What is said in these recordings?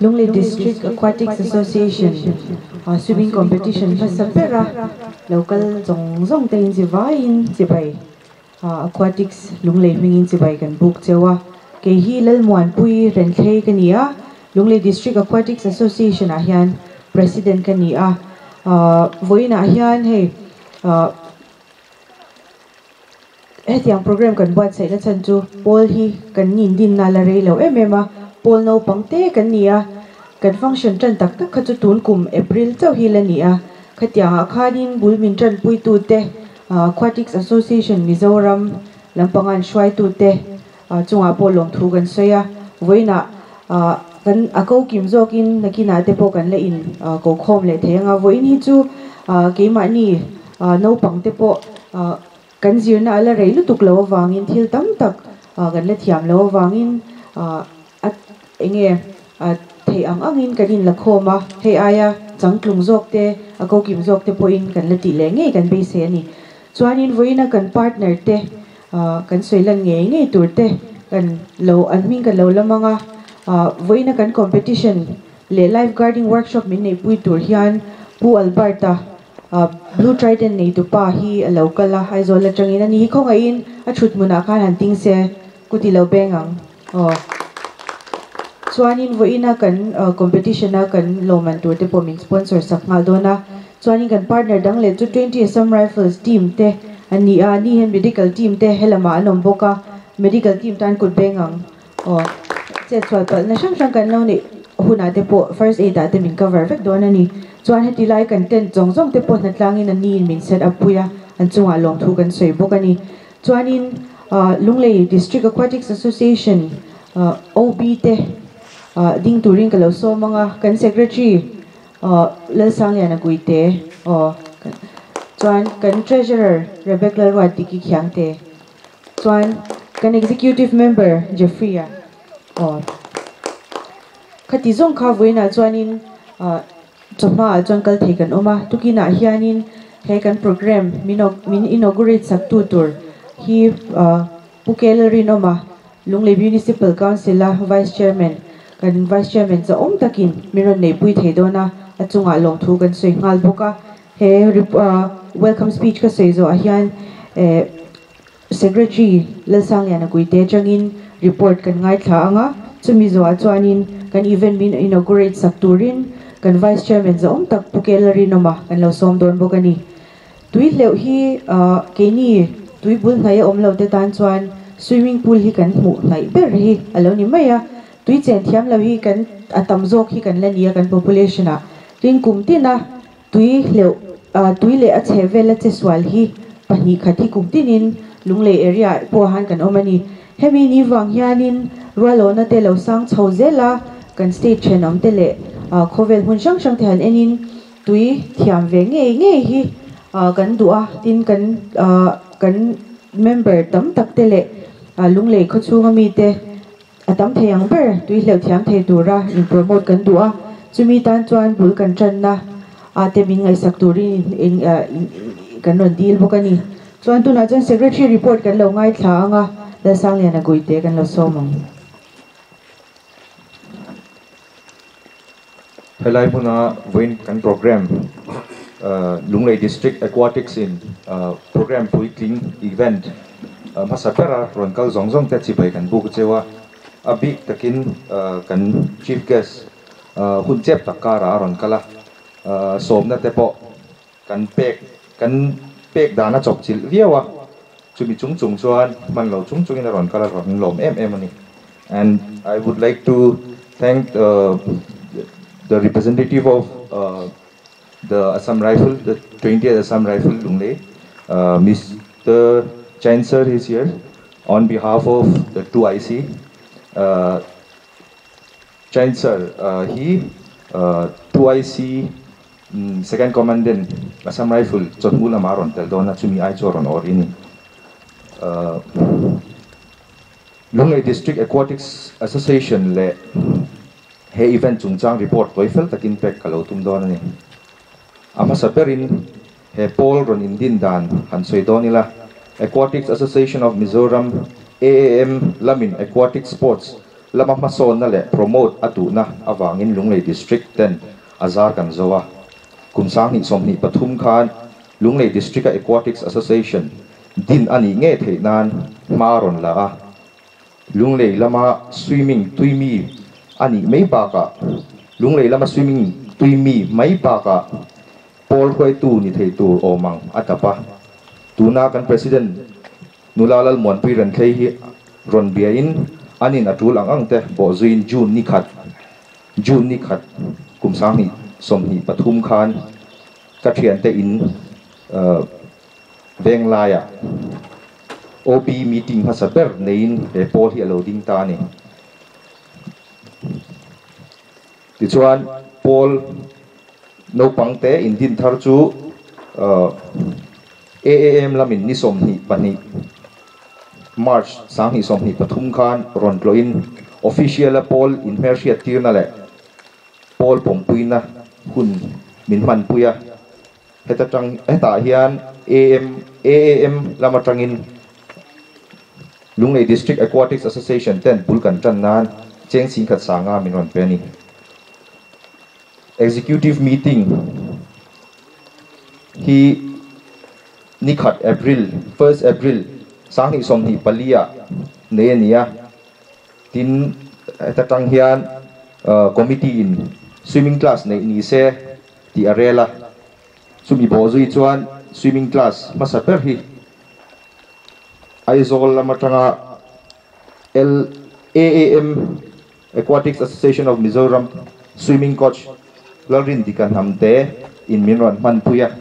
Lunglei District Aquatics Association Swimming Competition hmasa bera lo kal zawng zawng te in chi vaiin chibai Aquatics Lunglei hmingin chibai kan buk cheu a. Kei hi Lalmuanpui Renthlei ka ni a, Lunglei District Aquatics Association ah hian President ka ni a. Vawiinah hian hei Hetiang program kan buatsaihna chhan chu pawl hi kan indinna la rei lo em em a, pawl naupang te kan ni a, kan function tan tak tak kha chu tun kum April chauh hi la ni a, khatiangah khanin bul min tanpuitute Aquatics Association Mizoram lampanga an hruaitute chungah pawh lawmthu kan sawi a, vawiinah kan a ko kim zawkin nakinah te pawh kan la in ko khawm leh thei ang a, vawiin hi chu keimahni naupang te pawh Kan zirna a la rei lutuk lo avangin thil tam tak kan la thiam lo avangin a enge theih ang angin kan inla khawm a, hei aia changtlung zawk te, a kokim zawk te pawhin kan la tih leh ngei kan beisei a ni. Chuanin vawiina kan partner te kan sawi lan ngei ngei tur te kan lo an hming kan lo la mang a, vawiina kan competition leh life guarding workshop min neihpui tur hian Pu Alberta Blue Trident neitu pa hi a lo kal a, Aizawl atangin a ni hi khawngaihin a thut hmunah khan han ting se, ku ti lo beng ang aw. Chuanin vawiina kan competition a kan lawmman tur te pawh min sponsor sak nghal dawn a, chuanin kan partner dang leh chu 20 Assam Rifles team te an ni a, ni hian medical team te helamah an awm bawk a, medical team tan kut beng ang. Aw, chetsual palhna hrang hrang kan lo neih hunah te pawh first aid ah te min cover vek dawn a ni. Chuan heti lai kan tent zawng zawng te pawh hnatlangin an niin min set up pui a, an chungah lawmthu kan sawi bawk a ni. Chuanin Lunglei District Aquatics Association OB te ding turin ka lo sawm ang a, kan Secretary Lalsangliana Guite aw, chuan kan Treasurer Rebecca Lalruatdiki Khiangte. Chuan kan executive member Jeffrey-a aw khati zawng kha vawiinah chuanin chawhma ah chuan kal thei kan awm a, tukinah hianin he kan program min inaugurate sak tu tur hi Pu Kel Rinawma Lunglei Municipal Council a Vice Chairman kan Vice Chairman chawhawm takin min rawn neihpui thei dawn a, a chungah lawmthu kan sawi nghal bawk a. He welcome speech ka sawi zawhah hian Secretary Lalsangliana Guite atangin report kan ngaithla ang a, chumi zawhah chuanin kan event min inaugurate sak turin kan Vice Chairman zahawm tak Pu Kela Rinawma kan lo sawm dawn bawk a ni. Tui hleuh hi keini tui bul hnaih a awm lo te tan chuan swimming pool hi kan hmuh hnaih ber hi a lo ni mai a, tui chen thiam lo hi kan a tam zawk hi kan la ni a kan population ah tin kum tina Tui hleuh tui leh a chhe vel a che sual hi pahnih khat hi kum tinin Lunglei area ah pawh han kan awm a ni. Hemi ni vang hianin rualawhna te lo sang chho zel a, kan state thenawm te leh khawvel hmun hrang hrang te han enin tui thiam ve ngei ngei hi kan duh a, tin kan kan member tam tak te leh Lunglei khawchhunga mite A tam thei ang ber, tui hleuh thiam thei tura in promote kan duh a, chumi tan chuan bul kan tanna ah te min ngaihsak turin in kan rawn dil bawk a ni. Chuan tunah chuan Secretary report kan lo ngaithla ang a, Lalsangliana Guite kan lo sawm ang. Helai hmuna vawiin kan program Lunglei District Aquatics in program puitling event hmasa bera rawn kal zawng zawng te chibai kan buk cheu a, a bik takin kan Chief Guest hun chep tak karah a rawn kal a, sawmna te pawh kan pek kan pek dan a chawp chilh viau a, chumi chung chung chuan hman lo chung chungin a rawn kal a rawn lawm em em a ni. And I would like to thank the representative of the Assam Rifle, the 20th Assam Rifle Lunglei, Mr. Chain sir is here on behalf of the 2IC. Chain sir, he 2IC Second Commandant Assam Rifle chawhnu lamah a rawn tel dawn a, chumi ai chu a rawn awr i ni. Lunglei District Aquatics Association leh he event chungchang report tawi fel takin pek ka lo tum dawn a ni. A hmasa berin he pawl rawn indin dan han sawi dawn ila, Aquatics Association of Mizoram, AAM, lamin Aquatic Sports. Lama hmasawnna leh promote a duhna avangin Lunglei District ten a zar kan zo a. Kum 2023 khan Lunglei District-a Aquatics Association din a nih ngei theih nan hma a rawn la a. Lunglei lama swimming tui mi a nih mai bakah Lunglei lama swimming tui mi mai bakah pawl hruaitu ni thei tur awm ang a dap a. Tuna kan President Nula Lalmuanpui Renthlei hi rawn biain an in a tul ang ang te bawhzuiin June ni khat June ni khat kum 2023 khan ka thiante in Venglaiah OB meeting hmasa ber neiin he pawl hi a lo ding ta a ni. Tichuan pawl naupang te indin thar chu AAM lamin ni 22 March 2023 khan rawn tlawhin official a pawl inhmelhriat tirna leh pawl pawmpuina hun min hmanpui a. Heta tang hetah hian AM AAM lam atangin Lunglei District Aquatics Association ten bul kan tan nan cheng singkhat sanga min rawn pe a ni. Executive meeting hi ni khat April, first April, 2024 ah nei a ni a. Tin, heta tang hian committee in swimming class neih ni se tih a rel a. Chumi bawh zui chuan swimming class hmasa ber hi Aizawl lam atanga LAAM Aquatics Association of Mizoram swimming coach Lalrindika Hnamte in min rawn hmanpui a.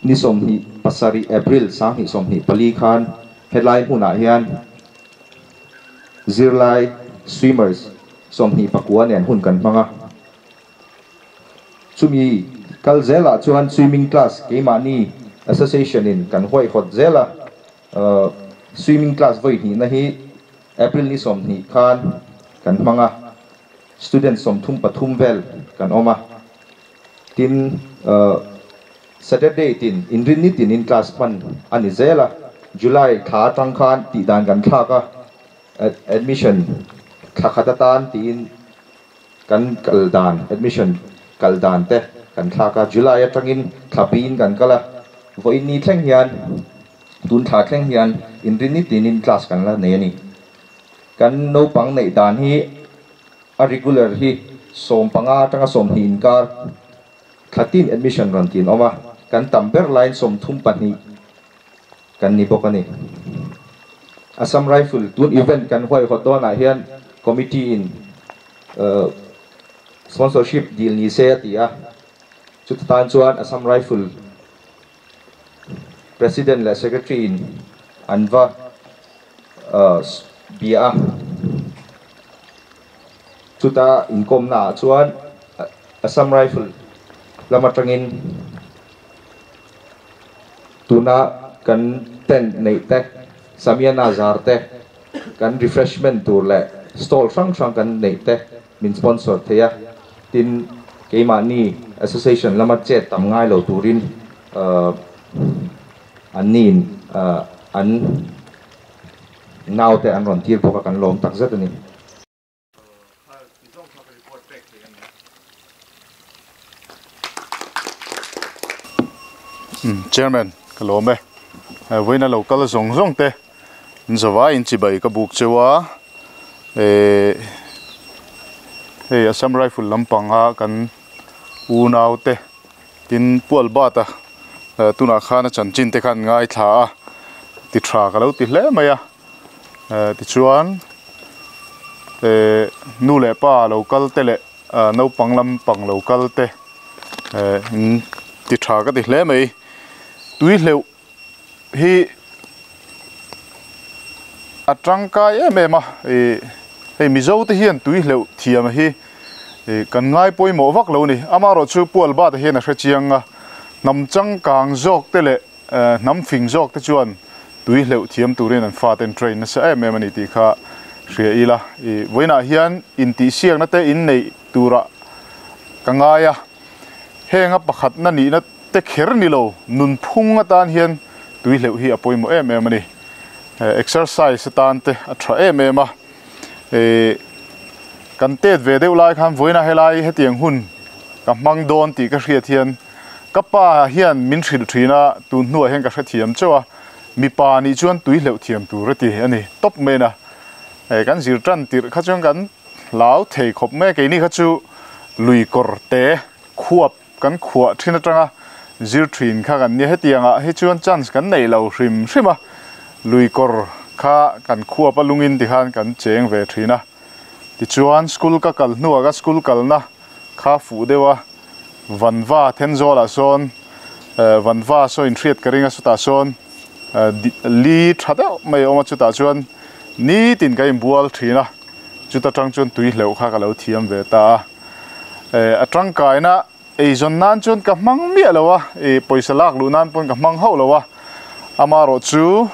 Ni 27 April 2024 khan helai hmunah hian zirlai swimmers 29 nen hun kan hmang a. Chumi kal zelah chuan swimming class keimahni association in kan huaihawt zel a. Swimming class vawi hnihna hi April ni 20 khan kan hmang a. Student 33 vel kan awm a. Tin, Saturday tin inrinni tinin class hman a ni zel a. July thla atang khan tih dan kan thlak a. Admission thla khat atan tiin kan kal dan admission kal dan te kan thlak a. July atangin thla piin kan kal a. Vawiin ni thleng hian tun thla thleng hian inrinni tinin class kan la nei a ni. Kan naupang neih dan hi a regular hi 15 atanga 20 inkar thlatin admission rawn tin awm a. Kan tam ber laiin 32 kan ni bawk a ni. Assam Rifle tun event kan huaihawt dawnah hian committee in sponsorship deal ni se a ti a. Chuta tan chuan Assam Rifle President leh Secretary in an va bia a. Chuta inkawmna ah chuan Assam Rifle lam atangin tuna kan tent neih te Samiana zar te kan refreshment tur leh stall hrang hrang kan neih te min sponsor thei a. Tin, keimahni association lama chet tam ngai lo turin an niin an nau te an rawn tir bawk a, kan lawm tak zet a ni. Chairman ka lawm e. Vawiin a lo kal zawng zawng te in zawai in chibai ka buk cheu a. Hei Assam Rifle lampanga kan unau te tin Pual Bat a tunah khan a chanchin te khan ngai thla a ti tha ka lo ti hle mai a. Tichuan nu leh pa lo kal te leh naupang lampang lo kal te in ti tha ka ti hle mai. Tui hleuh hi a tangkai em em a, hei Mizo te hian tui hleuh thiam hi kan ngai pawimawh vak lo a ni. Amaherawhchu Pual Bat hian a hre chiang a, hnam changkang zawk te leh hnam fing zawk te chuan tui hleuh thiam turin an fa ten train nasa em em a ni tih kha hria ila. Vawiinah hian intihsiakna te inneih turah ka ngai a, heng a pakhatna nihna te kher ni lo nunphung atan hian tui hleuh hi a pawimawh em em a ni. Exercise atan te a tha em em a. Kan tet ve deuh lai khan vawiina helai hetiang hun ka hmang dawn tih ka hriat hian ka pa hian min hrilh thin a, tun hnuah hian ka hrethiam chauh a, mipa nih chuan tui hleuh thiam tur a ti a ni tawp mai na. Hei kan zir tan tirh kha chuan kan hlau thei khawp mai a, keini kha chu lui kawr te khuap kan khuah thin atanga zir thin kha kan nia, hetiangah hi chuan chance kan neih lo hrim hrim a, lui kawr kha kan khuap a lungin tikhan kan cheng ve thin a. Tichuan school ka kal hnuah ka school kalna kha fuh deuh a, Vanva Thenzawl-ah sawn Vanva saw inhriat ka ring a, chutah sawn li tha deuh mai a awm a, chutah chuan nitin ka inbual thin a, chuta tang chuan tui hleuh kha ka lo thiam ve ta a. A tangkaina eizawn nan chuan ka hmang miah lo a, pawisa lak luh nan pawn ka hmang hauh lo a, amaherawh chu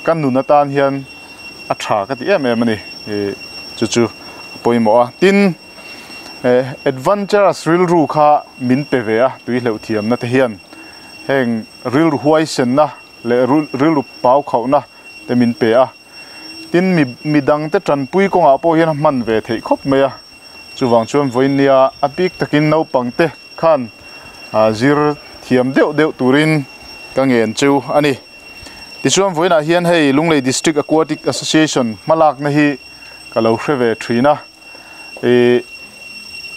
ka nun atan hian a tha ka ti em em a ni, chu chu a pawimawh a. Tin, adventurous rilru kha min pe ve a, tui hleuh thiamna te hian heng rilru huaisenna leh rilru pau khauhna te min pe a. Tin, mi midangte tanpui kawngah pawh hian a hman ve theih khawp mai a. Chuvang chuan vawinia a bik takin naupangte khan zir thiam deuh deuh turin ka ngen chu a ni. Tichuan vawiinah hian hei Lunglei District Aquatic Association hmalakna hi ka lo hre ve thin a. Ih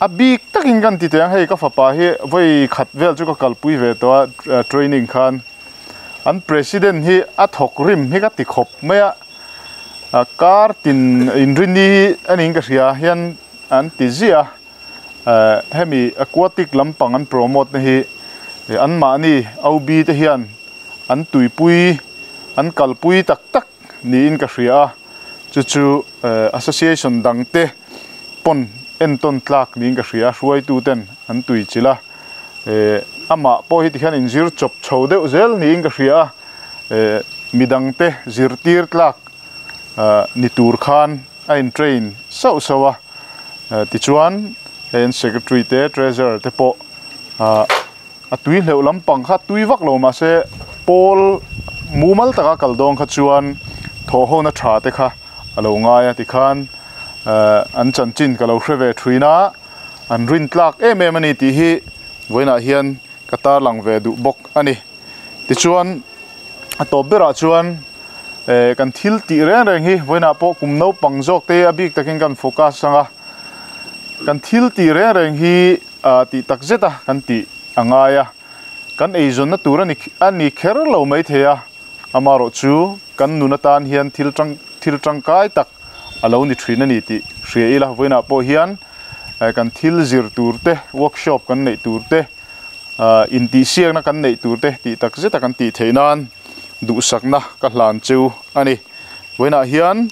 a bik takin kan ti teh ang hei ka fapa hi vawi khat vel chu ka kalpui ve tawh a training khan. An president hi a thawk rim hi ka ti khawp mai a, a kar tin inrini a niin ka hria hian an ti ziah a, eh hemi aquatic lampang an promote na hi anmahni OB te hian an tuipui an kalpui tak tak niin ka hria a, chu chu eh association dang te pawn entawn tlak niin ka hria a, hruaitu ten an tuichilh a. Eh amah pawh hi tikhian inzir chawp chho deuh zel niin ka hria a, eh midangte zirtir tlak ah ni tur khan a in train sauh sauh a, eh tichuan hei an secretary te treasurer te pawh ah a tui hleuh lampang kha tui vak lo mahse pawl mumal taka kal dawn kha chuan thawhhona tha te kha a lo ngai a tikhan eh an chanchin ka lo hre ve thin a. An rin tlak em em a ni tih hi vawiinah hian ka tarlang ve duh bawk a ni. Tichuan a tawp berah chuan eh kan thil tih reng reng hi vawiinah pawh kum naupang zawk te a bik takin kan focus ang a, kan thil tih reng reng hi ah tih tak zet a kan tih a ngai a, kan eizawnna tur a ni a ni kher lo maithei a, amaherawh chu kan nun atan hian thil tang thil tangkai tak a lo ni thin a ni tih hria ila vawiinah pawh hian kan thil zir tur te workshop kan neih tur te ah intihsiakna kan neih tur te tih tak zeta kan tih theih nan duhsakna ka hlan chu a ni vawiinah hian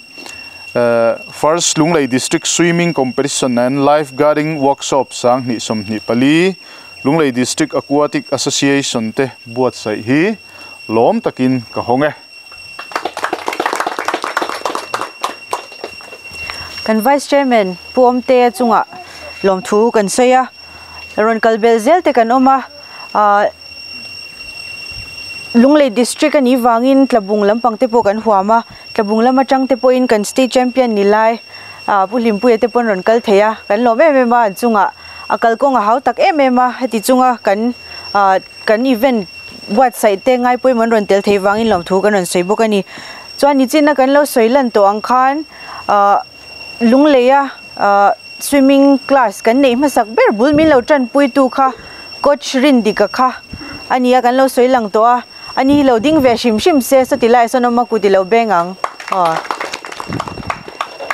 eh first Lunglei district swimming competition and life guarding workshop sanghnih 24 Lunglei district aquatic association te buatsaih hi lawm takin ka hawng e. Kan Vice Chairman Pu Awmtea chungah lawmthu kan sawi a, rawn kal bel zel te kan awm a, ahh Lunglei District a nih vangin Tlabung lampang te pawh kan huam a, Tlabung lam atang te pawhin kan State Champion ni lai ahh Pu Hlimpuia te pawn rawn kal thei a, kan lawm em em a an chungah a kalkawng a hau tak em em a, heti chunga kan ahh kan event buatsaih te ngai pawimawh an rawn tel thei vangin lawmthu kan rawn sawi bawk a ni. Chuan nichina kan lo sawi lan tawh ang khan ahh Lungleia ahh swimming class kan neih hmasak ber bul min lo tanpuitu kha coach Rindika kha a ni a kan lo sawi lang tawh a, ani hi lo ding ve hrim hrim se sawti lai sawn awm a kut i lo beng ang aw.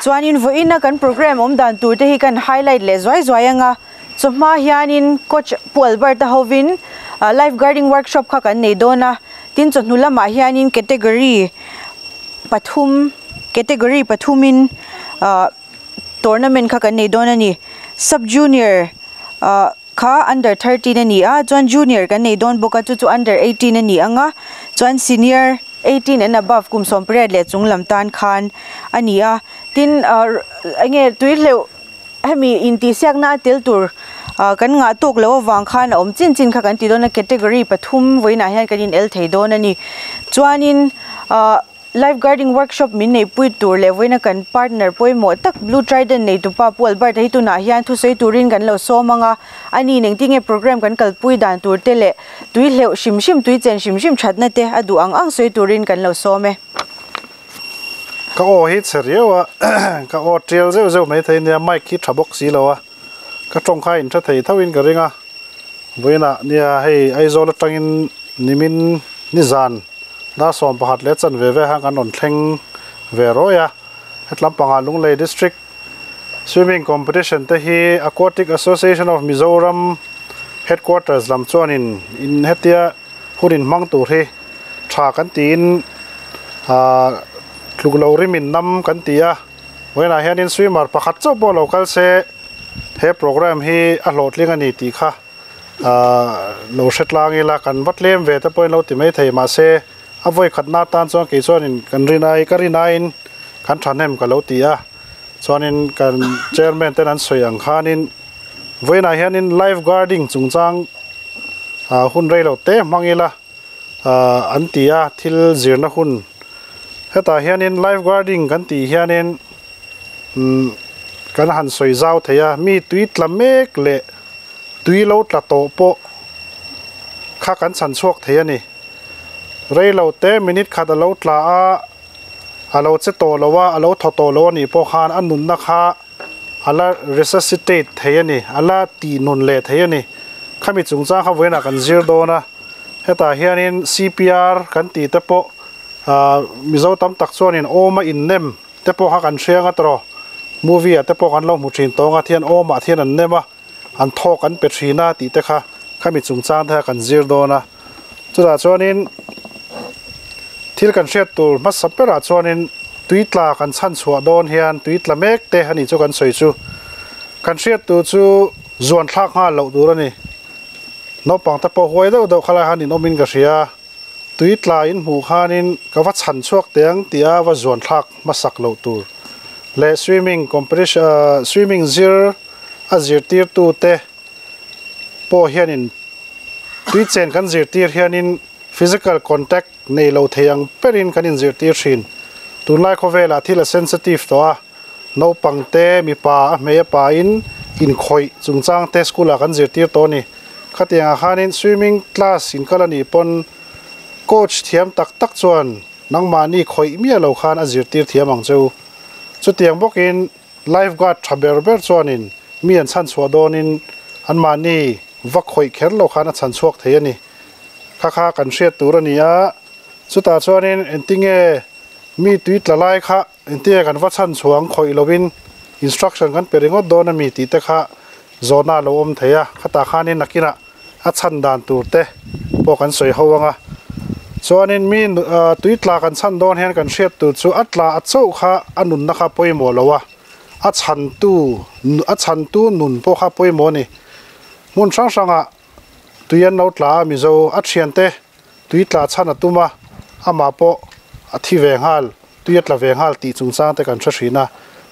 Chuanin vawiina kan programme awm dan tur te hi kan highlight leh zuai zuai ang a. Chawhma hianin Coach Pu Alberta hovin Life Guarding Workshop kha kan nei dawn a, tin chawhnu lamah hianin category pathum category pathumin tournament kha kan nei dawn a ni. Sub Junior kha under 13 a ni a, chuan Junior kan nei dawn bawk a, chu chu under 18 a ni ang a, chuan Senior 18 and above kum 18 leh chung lam tan khan a ni a, tin enge tuihleuh Hemi intihsiakna a tel tur kan ngah tawk loh avang khan a awm chin chin kha kan ti dawn a, category pathum vawiinah hian kan in el thei dawn a ni. Chuanin ahh. Lifeguarding workshop min neihpui tur leh vawiina kan partner pawimawh tak Blue Trident neitupa Pu Albert a hi tunah hian thusawi turin kan lo sawm ang a, a ni engtinge program kan kalpui dan tur te leh tui hleuh hrim hrim tui chen hrim hrim thatna te a duh ang ang sawi turin kan lo sawm e. Ka aw hi chhe riau a, ka aw tial zeuh zeuh mai thei nia, mic hi tha bawk si lo a, ka tawng kha in tha thei tho in ka ring a, vawiinah nia hei Aizawl atangin nimin nizan Dar 11 leh chanve ve khan kan rawn thleng ve rawi a, hetlam pangah Lunglei District Swimming Competition te hi Aquatic Association of Mizoram Headquarters lam chuanin in hetia hun inhmang tur hi tha kan tiin ahh tluk lo rimin nam kan ti a, vawiinah hianin swimmer pakhat chauh pawh lo kal se he programme hi a hlawhtling a ni tih kha. Ahh lo hre tlang ila kan va tlem ve te pawhin lo ti mai thei mahse a vawi khatna atan chuan kei chuanin kan rin ai ka rin aiin kan thahnem ka lo ti a chuanin kan chairman ten an sawi ang khanin vawiinah hianin life guarding chungchang ah hun rei lo te hmang ila ah an ti a thil zirna hun hetah hianin life guarding kan tih hianin umm kan han sawi zau thei a mi tui tla mek leh. Tui lo tla tawh pawh kha kan chhan chhuak thei a ni. Rei lo te minute khat a lo tla a, a lo che tawh lo a, a lo thaw tawh lo a nih pawh khan a nunna kha a la resuscitate thei a ni, a la tih nun leh thei a ni. Khami chungchang kha vawiinah kan zir dawn a, hetah hianin CPR kan tih te pawh ah Mizo tam tak chuanin awma innem te pawh kha kan hria nga tawh movie ah te pawh kan lo hmu thin tawng a, thian awmah thian an nem a. an thawk an pe thin a tih te kha khami chungchang te kha kan zir dawn a chutah chuanin thil kan hriat tur hmasa berah chuanin tui tla kan chhan chhuah dawn hian tui tla mek te a nih chu kan sawi chu kan hriat tur chu zuan thlak nghal loh tur a ni naupang te pawh huai deuh deuh khalai han in awmin ka hria tui tla in hmuh khanin ka va chhan chhuak teh ang tih a va zuan thlak hmasak loh tur leh swimming competition ahh swimming zir a zirtirtu te pawh hianin tui chen kan zirtir hianin physical contact nei lo thei ang berin kan inzirtir thin tunlai khawvelah thil a sensitive tawh a naupang te mipa a hmei a pain inkhawih chungchang te school ah kan zirtir tawh a ni. Khatiangah khanin swimming class in kal a nih pawn coach thiam tak tak chuan nangmahni khawih miah lo khan a zirtir thiam ang che u. Chutiang bawkin life guard tha ber ber chuanin mi an chhanchhuah dawnin anmahni va khawih kher lo khan a chhanchhuak thei a ni. Kha kha kan hriat tur a ni a, chutah chuanin engtinge mi tui tla lai kha Entia kan va chhan chhuang khawih lovin instruction kan pe ringawt dawn a mi tih te kha zawhna a lo awm thei a, khatah khanin nakinah a chhan dan tur te pawh kan sawi ho ang a. Chuanin mi tui tla kan chhan dawn hian kan hriat tur chu a tla a chauh kha a nunna kha pawimawh lo a, a chhantu a chhantu nun pawh kha pawimawh a ni. Hmun hrang hrangah tui an lo tla a Mizo a thiante tui tla chhan a tum a, amah pawh a thi ve nghal, tui a tla ve nghal tih chungchang te kan hre thin a.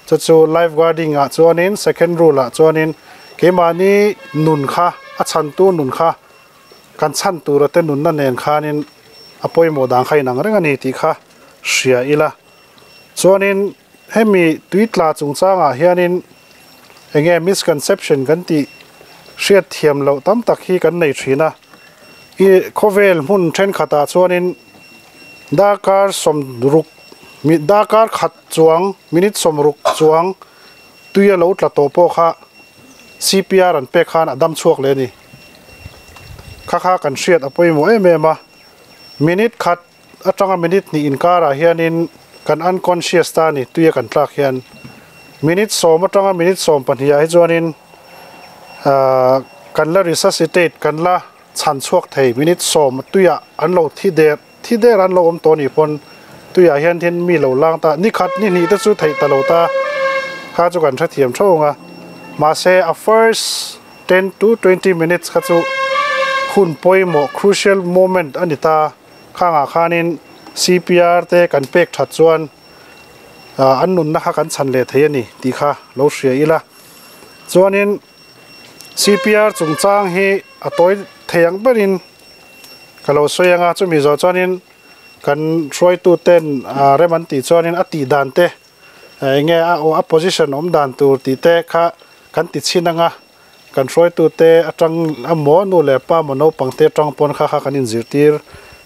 Chu chu life guarding ah chuanin second rule ah chuanin keimahni nun kha a chhantu nun kha kan chhan tura te nunna nen khanin a pawimawh dan kha inang reng a ni tih kha hria ila. Chuanin hemi tui tla chungchangah hianin enge misconception kan tih hriat thiam loh tam tak hi kan nei thin a. I khawvel hmun thenkhatah chuanin darkar sawmruk darkar khat chuang minute sawmruk chuang tui a lo tla tawh pawh kha C_P_R an pek khan a dam chhuak leh a ni. Kha kha kan hriat a pawimawh em em a, minute khat atanga minute hnih inkarah hianin kan unconscious ta a ni tui a kan tlak hian minute sawm atanga minute 12 ah hi chuanin ahh kan la resuscitate kan la chhan chhuak thei minute 10 tuiah an lo thi der thi der an lo awm tawh anih pawn tuiah hian tin mi lo lang ta ni khat ni hnih te chu theih ta lo ta kha chu kan hrethiam theuh ang a mahse a first 10 to 20 minutes kha chu hun pawimawh crucial moment a ni ta. Khangah khanin CPR te kan pek that chuan an nunna kha kan chhan leh thei a ni tih kha lo hria ila. Chuanin CPR chungchang hi a tawi thei ang berin ka lo sawi ang a, chumi zawh chuanin Kan hruaitu ten rem an tih chuanin a tih dan te enge a aw a position awm dan tur tih te kha kan ti chhin anga kan hruaitu te atang emaw nu leh pa emaw naupang te atang pawn kha kha kan inzirtir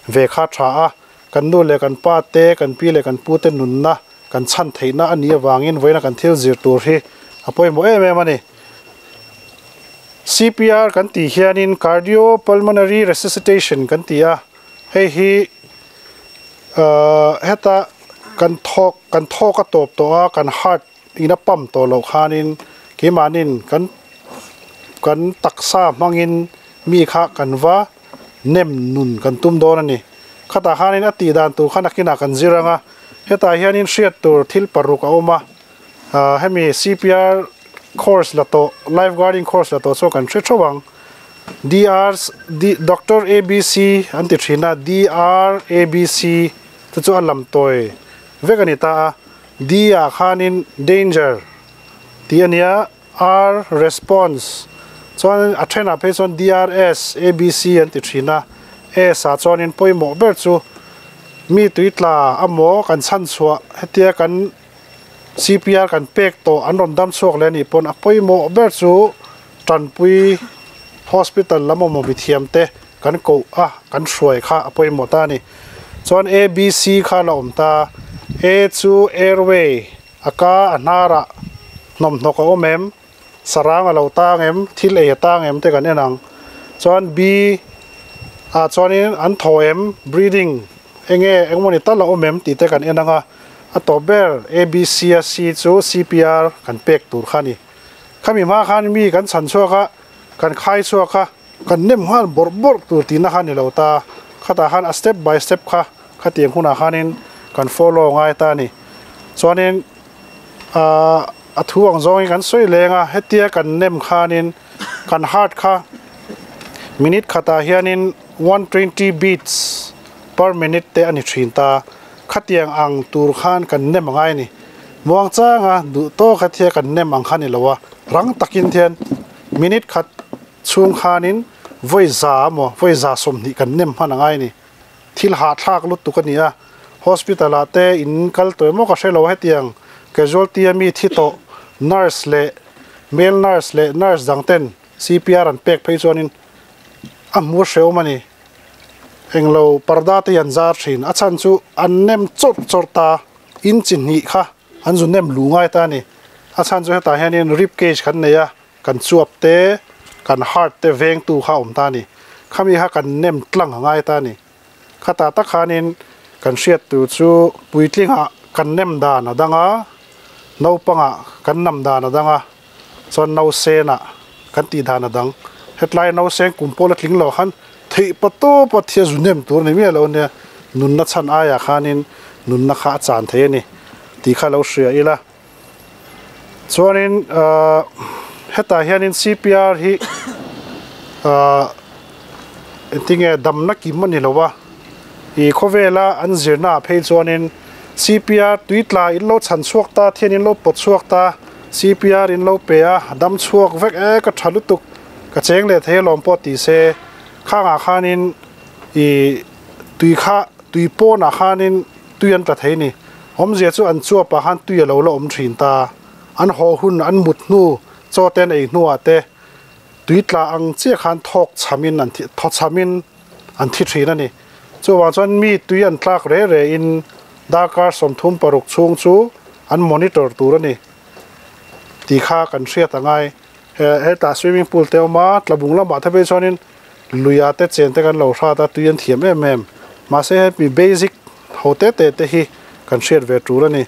ve kha tha a kan nu leh kan pa te kan pi leh kan pu te nunna kan chhan theihna a nih avangin vawiina kan thil zir tur hi a pawimawh em em a ni. CPR kan tih hianin Cardio Pulmonary Resuscitation kan ti a. Hei hi heta kan thawk kan thawk a tawp tawh a kan heart in a pump tawh loh khanin keimahnin kan kan taksa hmangin mi kha kan va nem nun kan tum dawn a ni. Khatah khanin a tih dan tur kha nakinah kan zir ang a, hetah hianin hriat tur thil paruk a awm a, hemi CPR course la tawh life guarding course la tawh chuan kan hre theuh ang. DR D Doctor ABC an ti thin a, DR ABC chu chu a lam tawi vek a ni ta a, D ah khanin danger tih a nia, R response chuan a thenah phei chuan DRS ABC an ti thin a, S ah chuanin pawimawh ber chu mi tui tla amaw kan chhan chhuah hetia kan CPR kan pek tawh an rawn dam chhuak leh a nih pawn a pawimawh ber chu Tanpui Hospital lam awm awm thiam te kan koh a kan hruai kha a pawimawh ta a ni. Chuan ABC kha la awm ta, A chu airway a ka a hnarah hnawmhnawk a awm em, sarang a lo tang em, thil ei a tang em te kan en ang. Chuan B ah chuanin an thaw em, breathing enge engmawni tal a awm em tih te kan en ang a, a tawp ber ABC a C chu CPR kan pek tur kha a ni. Khami hma khan mi kan chhan chhuak a, kan khai chhuak a, kan nem nghal bawrh bawrh tur tihna kha a ni lo ta. Khatah khan a step by step kha khatiang hunah khanin kan follow ngai ta a ni. Chuanin ahh a thu ang zawngin kan sawi leng a, hetia kan nem khanin kan heart kha minute khatah hianin 120 beats per minute te a ni thin ta. Khatiang ang tur khan kan nem angai a ni. Muangchanga duh tawk a thia kan nem ang kha ni lo a, rang takin thian minute khat chhung khanin vawi za emaw vawi za 20 kan nem hman angai a ni. Thil hahthlak lutuk a ni a, hospital ah te in kal tawh emaw ka hre lo hetiang casualty a mi thi tawh nurse leh male nurse leh nurse dang ten CPR an pek phei chuanin a hmu hrehawm a ni. Englo parda te hi an zar thin, a chhan chu an nem chawrh chawrh ta. In chi hnih kha an zu nem lu ngai ta a ni. A chhan chu hetah hianin rib cage kan nei a, kan chuap te, kan heart te vengtu kha a awm ta a ni. Khami kha kan nem tlang a ngai ta a ni. Khatah tak khanin kan hriat tur chu puitlingah kan nem dan a dang a, naupangah kan nam dan a dang a, chuan nausenah kan tih dan a dang. Hetlai nausen kum pawh la tling lo khan theih pa tawpa thia zu nem tur a ni miah lo ania, nunna chhan aiah khanin nunna kha a chan thei a ni tih kha lo hria ila. Chuanin ahh hetah hianin CPR hi ahh engtinge damna kim a ni lo a, ih khawvela an zirna ah phei chuanin CPR tui tla in lo chhan chhuak ta, thian in lo pawt chhuak ta, CPR in lo pe a, a dam chhuak vek e ka tha lutuk ka cheng leh thei alawm pawh ti se khangah khanin ih tui kha tui pawnah khanin tui an tla thei a ni awmzia chu an chuapah khan tui a lo la awm thin ta an haw hun an mut hnu chaw te an ei hnuah te tui tla ang chiah khan thawk chhamin an thi thaw chhamin an thi thin a ni chuvang chuan mi tui an tlak re re in darkar 36 chhung chu an monitor tur a ni tih kha kan hriat a ngai. He hetah swimming pool te a awm a tlabung lamah te phei chuanin luiah te chen te kan lo hrat a tui an thiam em em mahse hemi basic ho te te te hi kan hriat ve tur a ni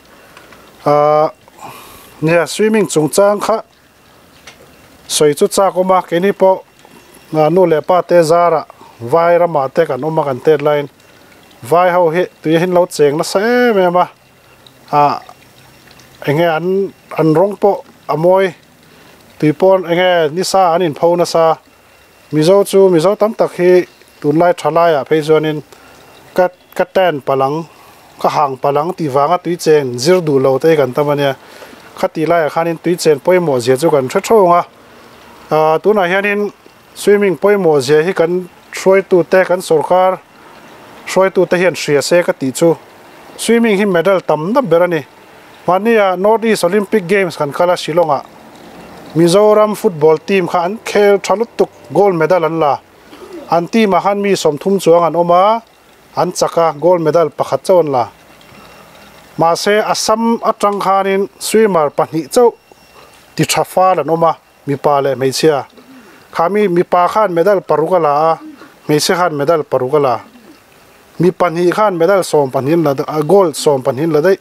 ahh nia swimming chungchang kha sawi chu chak awm a keini pawh nu leh pa te zarah vai ramah te kan awm a kan tet laiin vai ho hi tui hi an lo cheng nasa em em a ah eng nge an an rawng pawh a mawi. Tui pawn enge nisa an inpho nasa. Mizo chu Mizo tam tak hi tunlai tha laiah phei chuanin ka ka tan palang ka hang palang tih vanga tui chen zir duh lo te hi kan tam ania. Khati laiah khanin tui chen pawimawh zia chu kan hre theuh ang a. Ahh tunah hianin swimming pawimawh zia hi kan hruaitute kan sorkar. Hruaitute hian hria se ka tih chu swimming hi medal tam na ber a ni. Mahnia North East Olympic Games kan kal a Shillong ah Mizoram football team kha an khel tha lutuk gold medal an la. An team ah khan mi 30 chuang an awm a, an chak a gold medal pakhat chauh an la. Mahse Assam atang khanin swimmer pahnih chauh ti tha fal an awm a. Mipa leh hmeichhia. Kha mi mipa khan medal paruk a la a, hmeichhia khan medal paruk a la. Mi pahnih khan medal 12 an la gold 12 an la daih.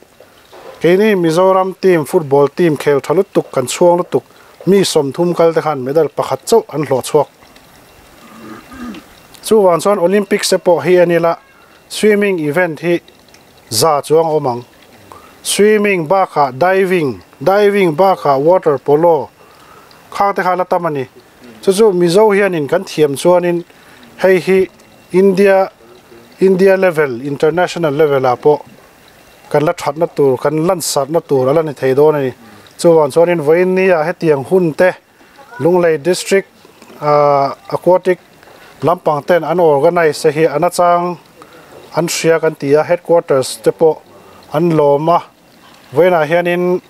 Keini Mizoram team football team khel tha lutuk kan chhuang lutuk mi 30 kal te khan medal pakhat chauh an hlawh chhuak. Chuvang chuan Olympics te pawh hi a ni la, swimming event hi za chuang a awm ang. Swimming bakah diving, diving bakah water polo khang te kha la tam a ni. Chu chu Mizo hianin kan thiam chuanin hei hi India India level international level ah pawh kan la thatna tur kan lansarhna tur a la ni thei dawn a ni. Chuvang chuanin vawiin ni ah hetiang hun te Lunglei District Aquatic lampang ten an organise te hi an achang an hria kan ti a, headquarters te pawh an lawm a, vawiinah hianin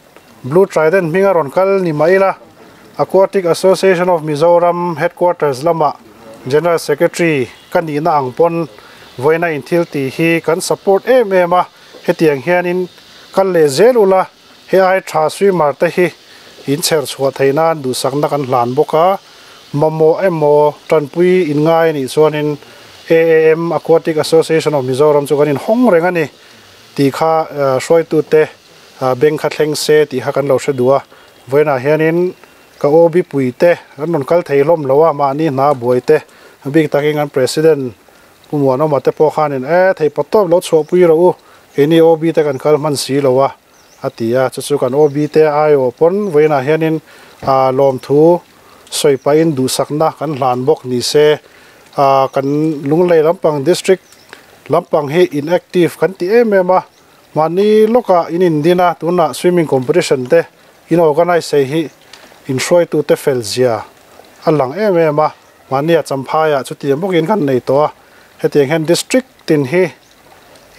Blue Trident hming a rawn kal ni mai ila Aquatic Association of Mizoram headquarters lamah General Secretary ka nihna ang pawn vawiina inthil tih hi kan support em em a, hetiang hianin kal leh zel ula. He ai tha swimmer te hi in chher chhuah theih nan duhsakna kan hlan bawk a, mamawh emaw tanpui in ngai anih chuanin AAM, Aquatic Association of Mizoram chu kan inhawng reng a ni tih kha hruaitute bank kha thleng se tih kha kan lo hre duh a. Vawiinah hianin ka OB pui te kan rawn kal thei hlawm lo a, mahni hna buai te bik takin kan President Pu Muanawma te pawh khanin e thei pawt tawp lo chhuahpui rawh u, keini OB te kan kal hman si lo a, a ti a, chu chu kan OB te aiawh pawn vawiinah hianin ah lawmthu sawi pahin duhsakna kan hlan bawk ni se, ah kan Lunglei lampang District lampang hi inactive kan ti em em a, mahni lawkah in indin a, tunah swimming competition te in organise thei hi inhruaitute fel zia a lang em em a. Mahnia Champhaiah chutiang bawkin kan nei tawh a, hetiang hian District tin hi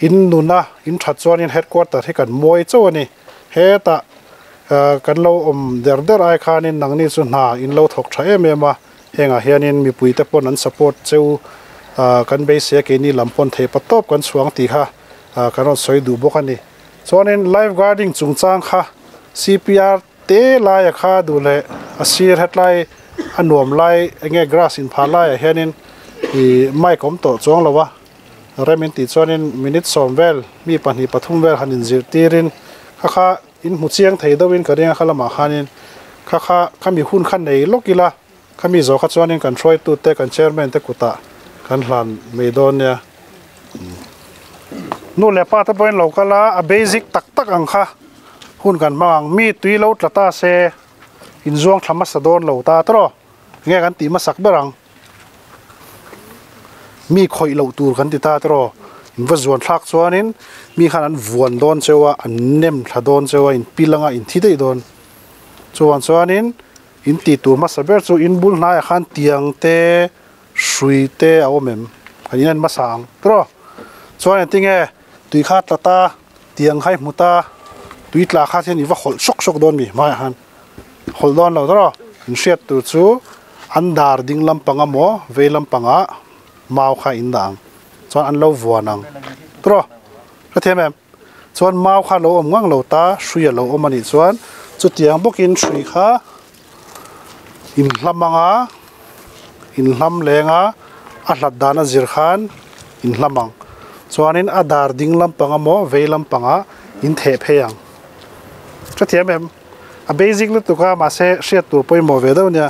in nuna in that chuanin Headquarter hi kan mawi chauh a ni. Hetah kan lo awm der der ai khanin nangni chu hna in lo thawk tha em em a, hengah hianin mipuite pawn an support cheu kan beisei a, keini lam pawn thei patawp kan chhuang tih kha kan rawn sawi duh bawk a ni. Chuanin Life Guarding chungchang kha CPR Te laia kha duh leh a sir hetlai a nuam lai enge grass in phah laiah hianin ih mic awm tawh chuang lo a rem in tih chuanin minute 10 vel mi pahnih pathum vel han inzir tirin kha kha in hmu chiang thei deuhin ka ring a kha lamah khanin kha kha khami hun kha nei lawk ila khami zawh kha chuanin kan hruaitute kan chairman te kutah kan hlan mai dawn nia nu leh pa te pawhin lo kal a a basic tak tak ang kha. Hun kan hmang ang, mi tui lo tla ta se inzuang thla hmasa dawn lo ta tawh nge kan tih hmasak ber ang, mi khawih loh tur kan ti ta tawh in va zuan thlak chuanin mi khan an vuan dawn cheu a, an nem thla dawn cheu a, in pil anga in thi daih dawn. Chuvang chuanin in tih tur hmasa ber chu in bul hnaiah khan tiang te hrui te a awm em kan in en hmasa ang tawh chuan engtinge tui kha tla ta. Tiang kha i hmu ta, tui tla kha hian i va hawlh sawk sawk dawn mi hmaiah khan hawlh dawn lo tawh in hriat tur chu an dar ding lampang emaw vei lampangah mau kha in dah ang chuan an lo vuan ang tawh hrethiam em chuan mau kha lo awm ngang lo ta hrui a lo awm a nih chuan chutiang bawkin hrui kha in hlam anga in hlam leng a a hlat dan a zir khan in hlam ang chuanin a dar ding lampang emaw vei lampangah in theh phei ang hrethiam em a basic lutuk a mahse hriat tur pawimawh ve deuh ania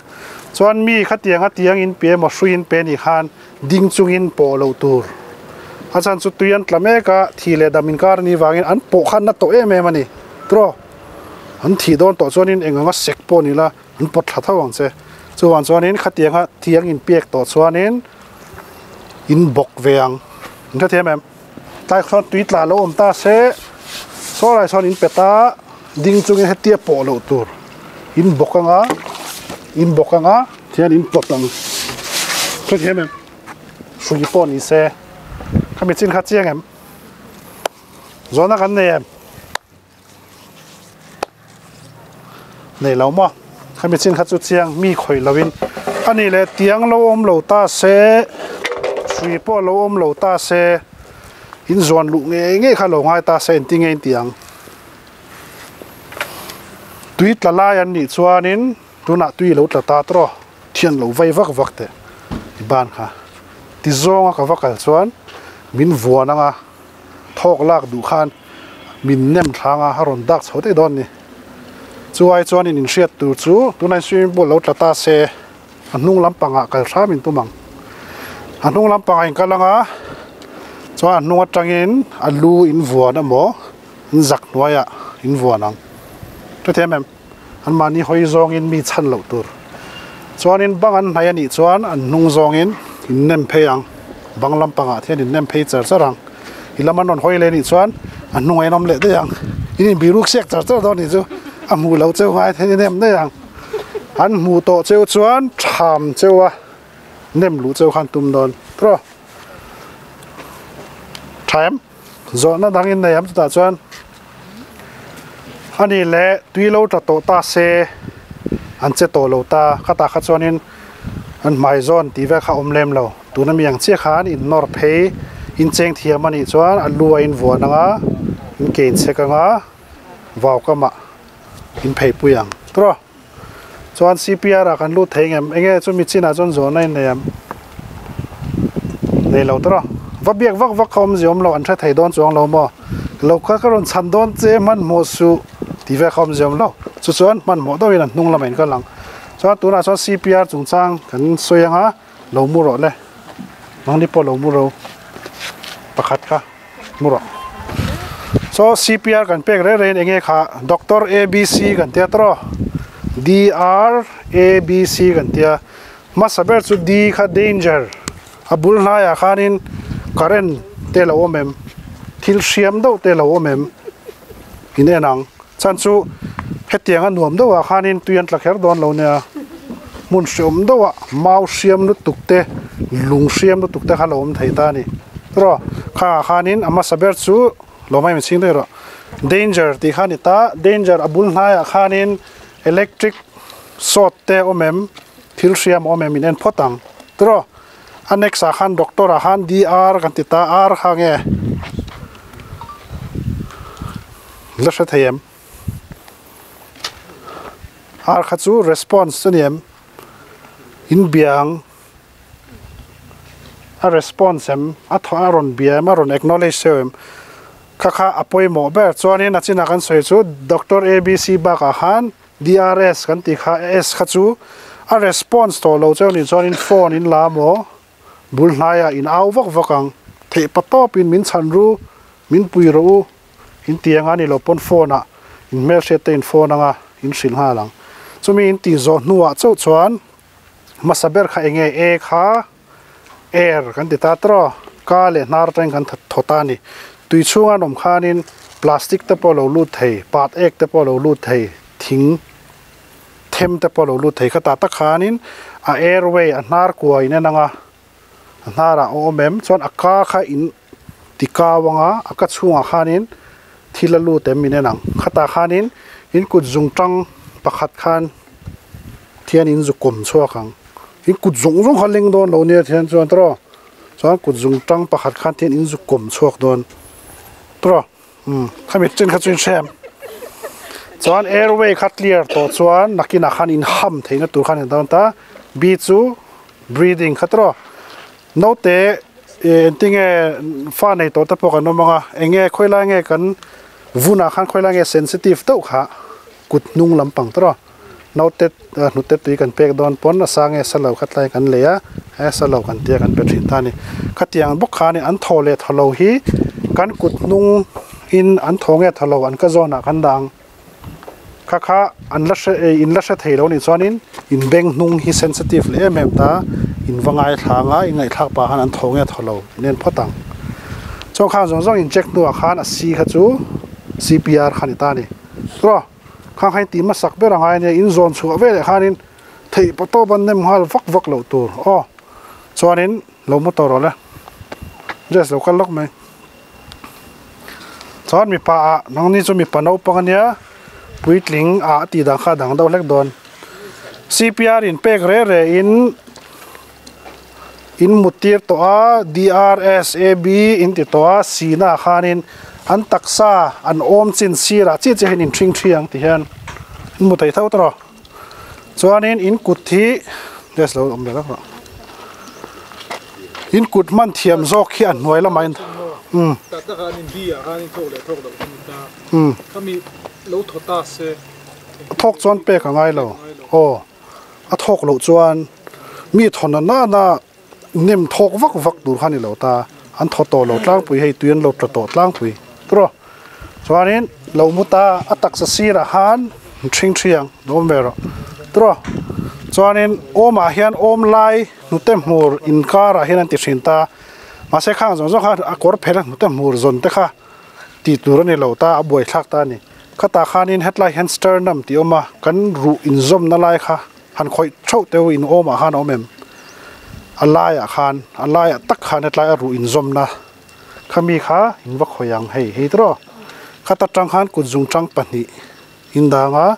chuan mi khatiang a tiang in pe emaw hrui in pe anih khan ding chungin pawh loh tur a chhan chu tui an tla mek a thi leh dam inkar anih vangin an pawh khan na tawh em em a ni tawh an thih dawn tawh chuanin eng anga sek pawh ni la an pawt thla tho ang che chuvang chuanin khatianga thiang in pek tawh chuanin in bawk ve ang in hrethiam em tlai sawn tui tla lo awm ta se saw lai sawn in pet a ding chungin hetia pawh loh tur in bawk anga in bawk anga thian in pawt ang hrethiam em hrui pawh ni se. Khami chin kha chiang em? Zawhna kan nei em? Nei lo maw? Khami chin kha chu chiang mi khawih loin a nih leh tiang lo awm lo ta se, hrui pawh lo awm lo ta se, in zuan luh ngei ngei kha lo ngai ta se engtin nge in ti ang? Tui tla lai an nih chuanin tunah tui lo tla ta tawh thian lo vai vak vak teh i ban kha. Ti zawnga ka va kal chuan min vuan anga thawk lak duh khan min nem thlang a, a rawn dak chho daih dawn a ni. Chu ai chuan in inhriat tur chu tunah swimming pool lo tla ta se a hnung lampangah kal hram in tum ang. A hnung lampangah in kal anga chuan a hnung atangin a lu in vuan emaw in zak hnuaiah in vuan ang. Hrethiam em? An mahni hawi zawngin mi chhan loh tur. Chuanin bang an hnaih a nih chuan an hnung zawngin in nem phei ang. Bang lampangah thian in nem phei char char ang. I lam an rawn hawi leh a nih chuan a hnungah in awm leh daih ang. In inbiruk siak char char dawn a nih chu a hmuh loh cheu ngai theih in nem daih ang. An hmuh tawh cheu chuan tham cheu a nem luh cheu khan tum dawn. Tawh. Tha em? Zawhna dang in nei am chutah chuan a nih leh tui lo tla tawh ta se an che tawh lo ta khatah kha chuanin an hmai zawn tih vel kha a awm lem lo tuna mi ang chiah khan in nawr phei in cheng thiam a nih chuan a lu a in vuan anga in ke in chhek anga vau kamah in phei pui ang tawh Chuan CPR ah kan lut thei ngem? Enge chumi chinah chuan zawhna in nei em? Nei lo tawh a. Va biak vak vak kha awmzia awm lo, an hre thei dawn chuang lo maw? Lo kha ka rawn chhan dawn che hmanhmawh suh tih vel kha awmzia awm lo. Chu chuan hmanhmawh deuhin an hnung lamah in kal ang. Chuan tunah chuan CPR chungchang kan sawi ang a, lo mu rawh le. Nangni pawh lo mu ro. Pakhat kha. Mu rawh. Chaw CPR kan pek reng rengin enge kha Doctor ABC kan tia tawh DR ABC kan tia hmasa ber chu D kha danger a bul hnaiah khanin current te lo awm em thil hriam deuh te lo awm em in en ang chhan chu hetiang a nuam deuhah khanin tui an tla kher dawn lo nia hmun hriawm deuhah mau hriam lutuk te lung hriam lutuk te kha lo awm thei ta a ni tawh khangah khanin a hmasa ber chu lo hmai min chhing daih rawh danger tih kha a ni ta danger a bul hnaiah khanin electric short te a awm em thil hriam a awm em in en phawt ang tawh a next ah khan doctor ah khan DR kan ti ta R kha nge. La hre thei em? Ar kha chu response a ni em? In bia ang. A response em? A thaw a rawn bia em? A rawn acknowledge deuh em? Kha kha a pawimawh ber. Chuanin a chinah kan sawi chu Doctor ABC bakah khan DRS kan tih kha S kha chu a response tawh lo cheu nih chuanin phone in la maw? Bul hnaiah in au vak vak ang. Theih pa tawpin min chhan ru, min pui rawh u. In ti anga ni lo pawn phone ah in hmelhriat te in phone anga in hrilh nghal ang. Chumi in tih zawh hnuah chauh chuan hmasa ber kha enge e kha air kan ti ta tawh ka leh hnar atangin kan thaw ta a ni. Tui chhunga an awm khanin plastic te pawh a lo lut thei, pat ek te pawh a lo lut thei, thing them te pawh a lo lut thei. Khatah tak khanin a airway a hnar kua in en anga A hnarah a awm em? Chuan a ka kha in ti kau anga a ka chhungah khanin thil a lut em min en ang. Khatah khanin in kut zung tang pakhat khan thian in zu kawm chhuak ang. In kut zawng zawng kha leng dawn lo nia thian chuan tawh. Chuan kut zung tang pakhat khan thian in zu kawm chhuak dawn tawh. Umm khami chen kha chu in hre em? Chuan airway kha clear tawh chuan nakinah khan in ham theihna tur khan in dawn ta. B chu breathing kha tawh naute eh engtinge fa nei tawh te pawh kan awm ang a enge khawilai nge kan vunah khan khawilai nge sensitive deuh kha kut hnung lampang tawh naute hnute tui kan pek dawn pawn a sa nge sa lo kha tlai kan lei a he sa lo kan tia kan pe thin ta a ni khatiang bawk khan an thaw leh thaw lo hi kan kut hnung in an thaw nge thaw lo an ka zawnah kan dah ang. Kha kha an la hre eh in la hre thei lo nih chuanin in beng hnung hi sensitive leh em em ta in va ngaithla anga in ngaihthlak pah khan an tho nge thaw lo in en phawt ang. Chuan khang zawng zawng in check hnuah khan a C kha chu CPR kha ni ta a ni. Tawh khang kha in tih hmasak ber a ngai ania in zawn chhuah veleh khanin theih pawh tawp an nem nghal vak vak loh tur aw. Chuanin lo mu tawh rawh le. Dress lo kal lawk mai. Chuan mipa ah nangni chu mipa naupang ania puitling ah tih dan kha a dang deuh hlek dawn. CPR in pek reh reh in in mut tir tawh a DRSAB in ti tawh a si na ah khanin an taksa an awm chin sirah chiah chiah hian in hring thi ang ti hian in mu thei tho tawh rawh. Chuanin in kut hi dress lo awm ve vek rawh in kut hman thiam zawk hi a hnuai lamah in umm Tak tak ah in bi ah khan in thawk leh thawk loh kha ni ta khami lo thaw ta se thawk chuan pek a ngai lo aw a thawk loh chuan mi thaw na nana nem thawk vak vak tur kha ni lo ta an thaw tawh lo tlangpui hei tui an lo tla tawh tlangpui tawh chuanin lo mu ta a taksa sirah khan ṭhing ṭhiang lo awm ve rawh tawh chuanin awmah hian awm lai hnute hmur inkarah hian an ti ṭhin ta mahse khang zawng zawng kha a kawr phelh a hnute hmur zawn te kha tih tur a ni lo ta a buaithlak ta a ni khatah khanin hetlai hian sternum tih a awm a kan ruh inzawmna lai kha. Han khawih theuh teuh in awmah khan a awm em? A laiah khan, a laiah tak khan hetlai a ruh inzawmna kha mi kha in va khawih ang hei hei tawh khata tang khan kut zungtang pahnih in dang a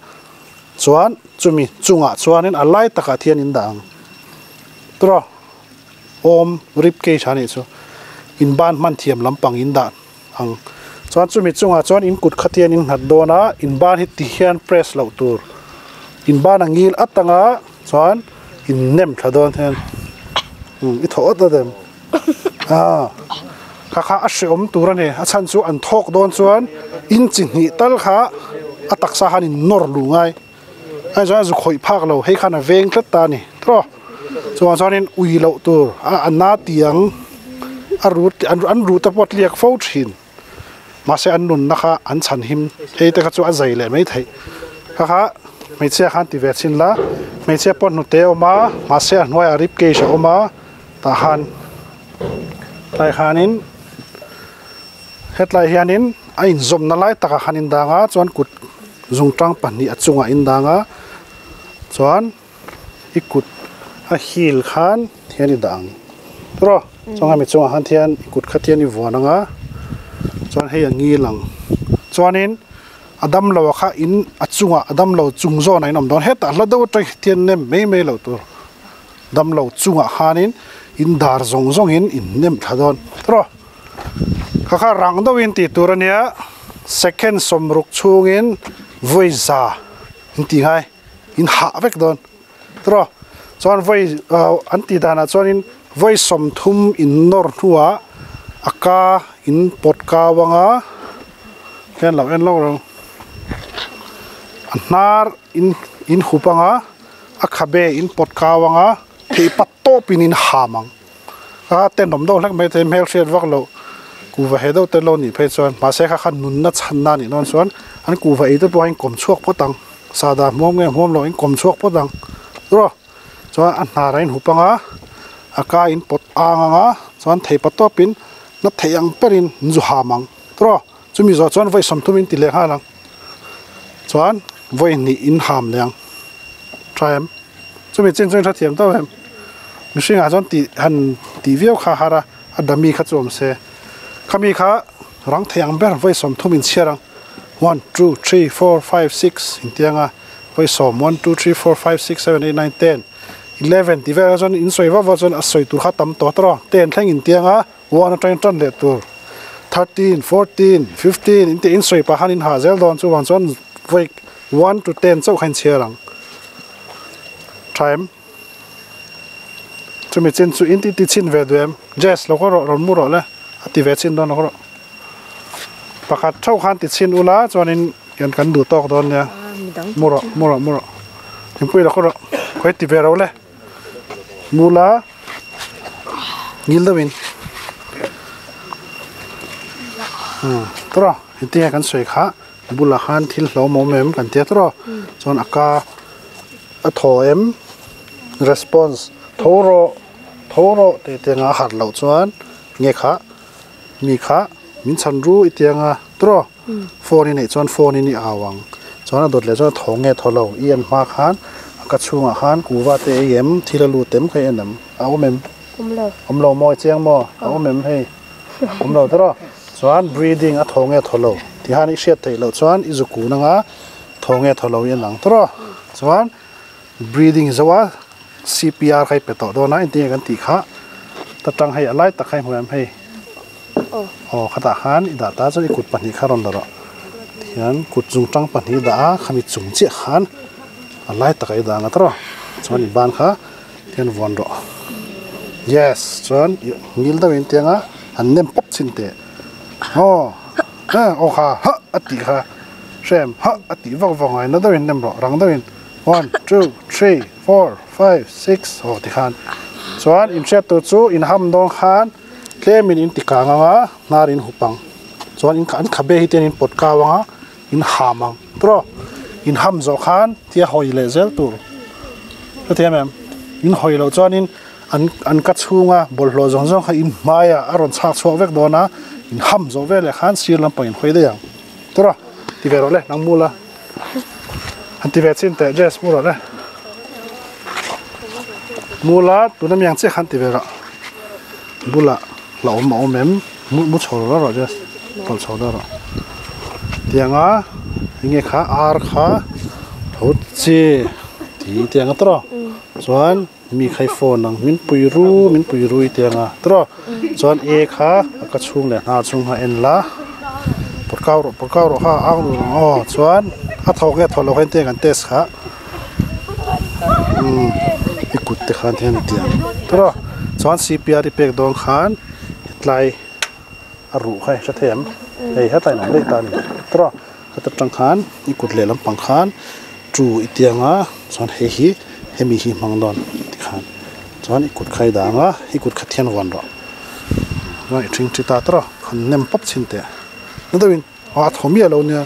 chuan chumi chungah chuanin a lai takah thian in dah ang tawh awm rib cage a nih chu in ban hman thiam lampang in dah ang chuan chumi chungah chuan in kut kha te an innghat dawn a in ban hi ti hian press loh tur in ban a ngil atanga chuan in nem thla dawn hian umm i thaw awt awt em ah kha kha a hreawm tur a ni a chhan chu an thawk dawn chuan in chi hnih tal kha a taksa khan in nawr luh ngai a chuan a zu khawih phak lo hei khan a veng tlat ta a ni tawh chuvang chuanin ui loh tur a a na tiang a rut an ruh te pawh a tliak fo thin mahse an nunna kha an chhan him hei te kha chu a zai leh mai theih kha kha hmeichhia khan ti ve chhin la hmeichhia pawh hnute a awm a mahse a hnuaiah rib cage a awm a tah khan tlai khanin Hetlai hianin a inzawmna lai takah khan in dang a chuan kut zungtang pahnih a chungah in dang a chuan i kut a heel khan thian i dah ang tawh chuan hemi chungah khan thian i kut kha thian i vuan ang a chuan hei a ngil ang chuanin a damlo a kha in a chungah a damlo chung zawnah in awm dawn hetah hla deuh atang hian nem mai mai loh tur damlo chungah khanin in dar zawng zawngin in nem thla dawn tawh. Kha kha rang deuhin tih tur a nia second sawmruk chhungin vawi za in tih ngai in hah vek dawn tawh chuan vawi ah an tih danah chuanin vawi sawmthum in nawr hnuah a ka in pawt kau anga hian lo en lawk rawh a hnar in in hup anga a khabe in pawt kau anga theih pat tawpin in ham ang. A tenawm deuh hlek mai thei hmel hriat vak loh kuhva he deuh te lo nih phei chuan mahse kha khan nunna chhanna a nih dawn chuan an kuhva ei te pawh a inkawm chhuak phawt ang sahdah hmuam nge hmuam loh a inkawm chhuak phawt ang tawh chuan a hnar a inhup ang a a ka in pawt ang ang a chuan thei pa tawpin na theih ang berin an zu ham ang tawh chumi zawh chuan vawi sawmthum in ti leh nghal ang chuan vawi hnih in ham leh ang tha em. Chumi chin chuan hrethiam tawp em? Mihringah chuan tih han tih viau kha har a, a dummy kha chu awm se. Khami kha rang thei ang ber vawi sawmthum in chhiar ang. One, two, three, four, five, six intiang a, vawi sawm, one, two, three, four, five, six, seven, eight, nine, ten, eleven tih velah chuan in sawi vak vak chuan a sawi tur kha tam tawh tawh a, ten thleng intiang a, one atangin tan leh tur, thirteen, fourteen, fifteen intih in sawi pah khan in hah zel dawn chuvang chuan vawi one to ten chauh kha in chhiar ang. Tha em? Chumi chin chu in ti ti chhin ve duh em? Jess lo khaw rawh rawn mu rawh le a ti ve chhin dawn lo khaw rawh. Pakhat theuh khan ti chhin ula chuanin kan kan duh tawk dawn nia. Mu rawh mu rawh mu rawh. Thingpui lo khaw rawh khawi ti ve ro le. Mu la ngil deuhin. Umm tawh engtin nge kan sawi kha. Bulah khan thil hlawm awm em kan tia tawh chuan a ka a thaw em response tho rawh tho rawh tih te anga a harh loh chuan nge kha mi kha min chhan ru i tia anga tawh phone i neih chuan phone in i au ang chuan a dawt leh chuan a thaw nge thaw lo i en hma khan a ka chhungah khan kuva te ei em thil a lut em kha i en em a awm em awm lo maw i chiang maw a awm em hei. Awm lo tiraw? Chuan breathing a thaw nge thaw lo tih han i hriat theih loh chuan i zu kun anga thaw nge thaw lo i an ang tiraw? Chuan breathing zo a CPR kha i pe tawh dawn a engtin nge kan tih kha ta tang hei a lai tak kha i hmu em hei aw khatah khan i dah ta chuan i kut pahnih kha rawn la rawh tihian kut chung tang pahnih i dah a khami chung chiah khan a lai takah i dah ang a tiraw chuan i ban kha hian vuan rawh yes chuan ngil deuhin tiang a an nem pawp chin teh aw aw kha hah a tih kha hrem hah a tih vak vak ngai na deuhin nem rawh rang deuhin one two three four five six aw tikhan chuan inhriat tur chu inham dawn khan tlemin in ti kang ang a hnar in hup ang chuan in an khabe hi te in pawt kau ang a in ham ang tawh in ham zawh khan tia hawi leh zel tur hetiang em in hawi loh chuanin an an ka chhunga bawlhhlawh zawng zawng kha in hmaiah a rawn chhak chhuak vek dawn a in ham zawh veleh khan sir lampang in hawi daih ang tawh ti ve rawh le nang mula han ti ve chin teh dress mu rawh le mula tuna miang chiah khan ti ve rawh bulah la awm a awm em mu mu chho rawh rawh dress tawlh chho deuh rawh tianga enge kha ar kha tho chi ti tianga tawh chuan mi khai phone ang min pui ru min pui rui tianga tawh chuan e kha a ka chhung leh hnar chhung kha en la pawt kau rawh pawt kau rawh kha a ang aw chuan a tho nge tho lo kha engtin nge kan test kha umm i kut te khan hian tiang tawh chuan C_P_R i pek dawn khan tlai a ruh kha i hre thei ang hei hetlai in awm daih ta a ni tawh heta tang khan i kut leh lampang khan chu i tiang a chuan hei hi hemi hi hmang dawn tikhan chuan i kut kha i dah ang a i kut kha thian vuan rawh chuan i ṭhing ṭhi ta tawh han nem pawp chhin teh na deuhin aw a thaw miah lo nia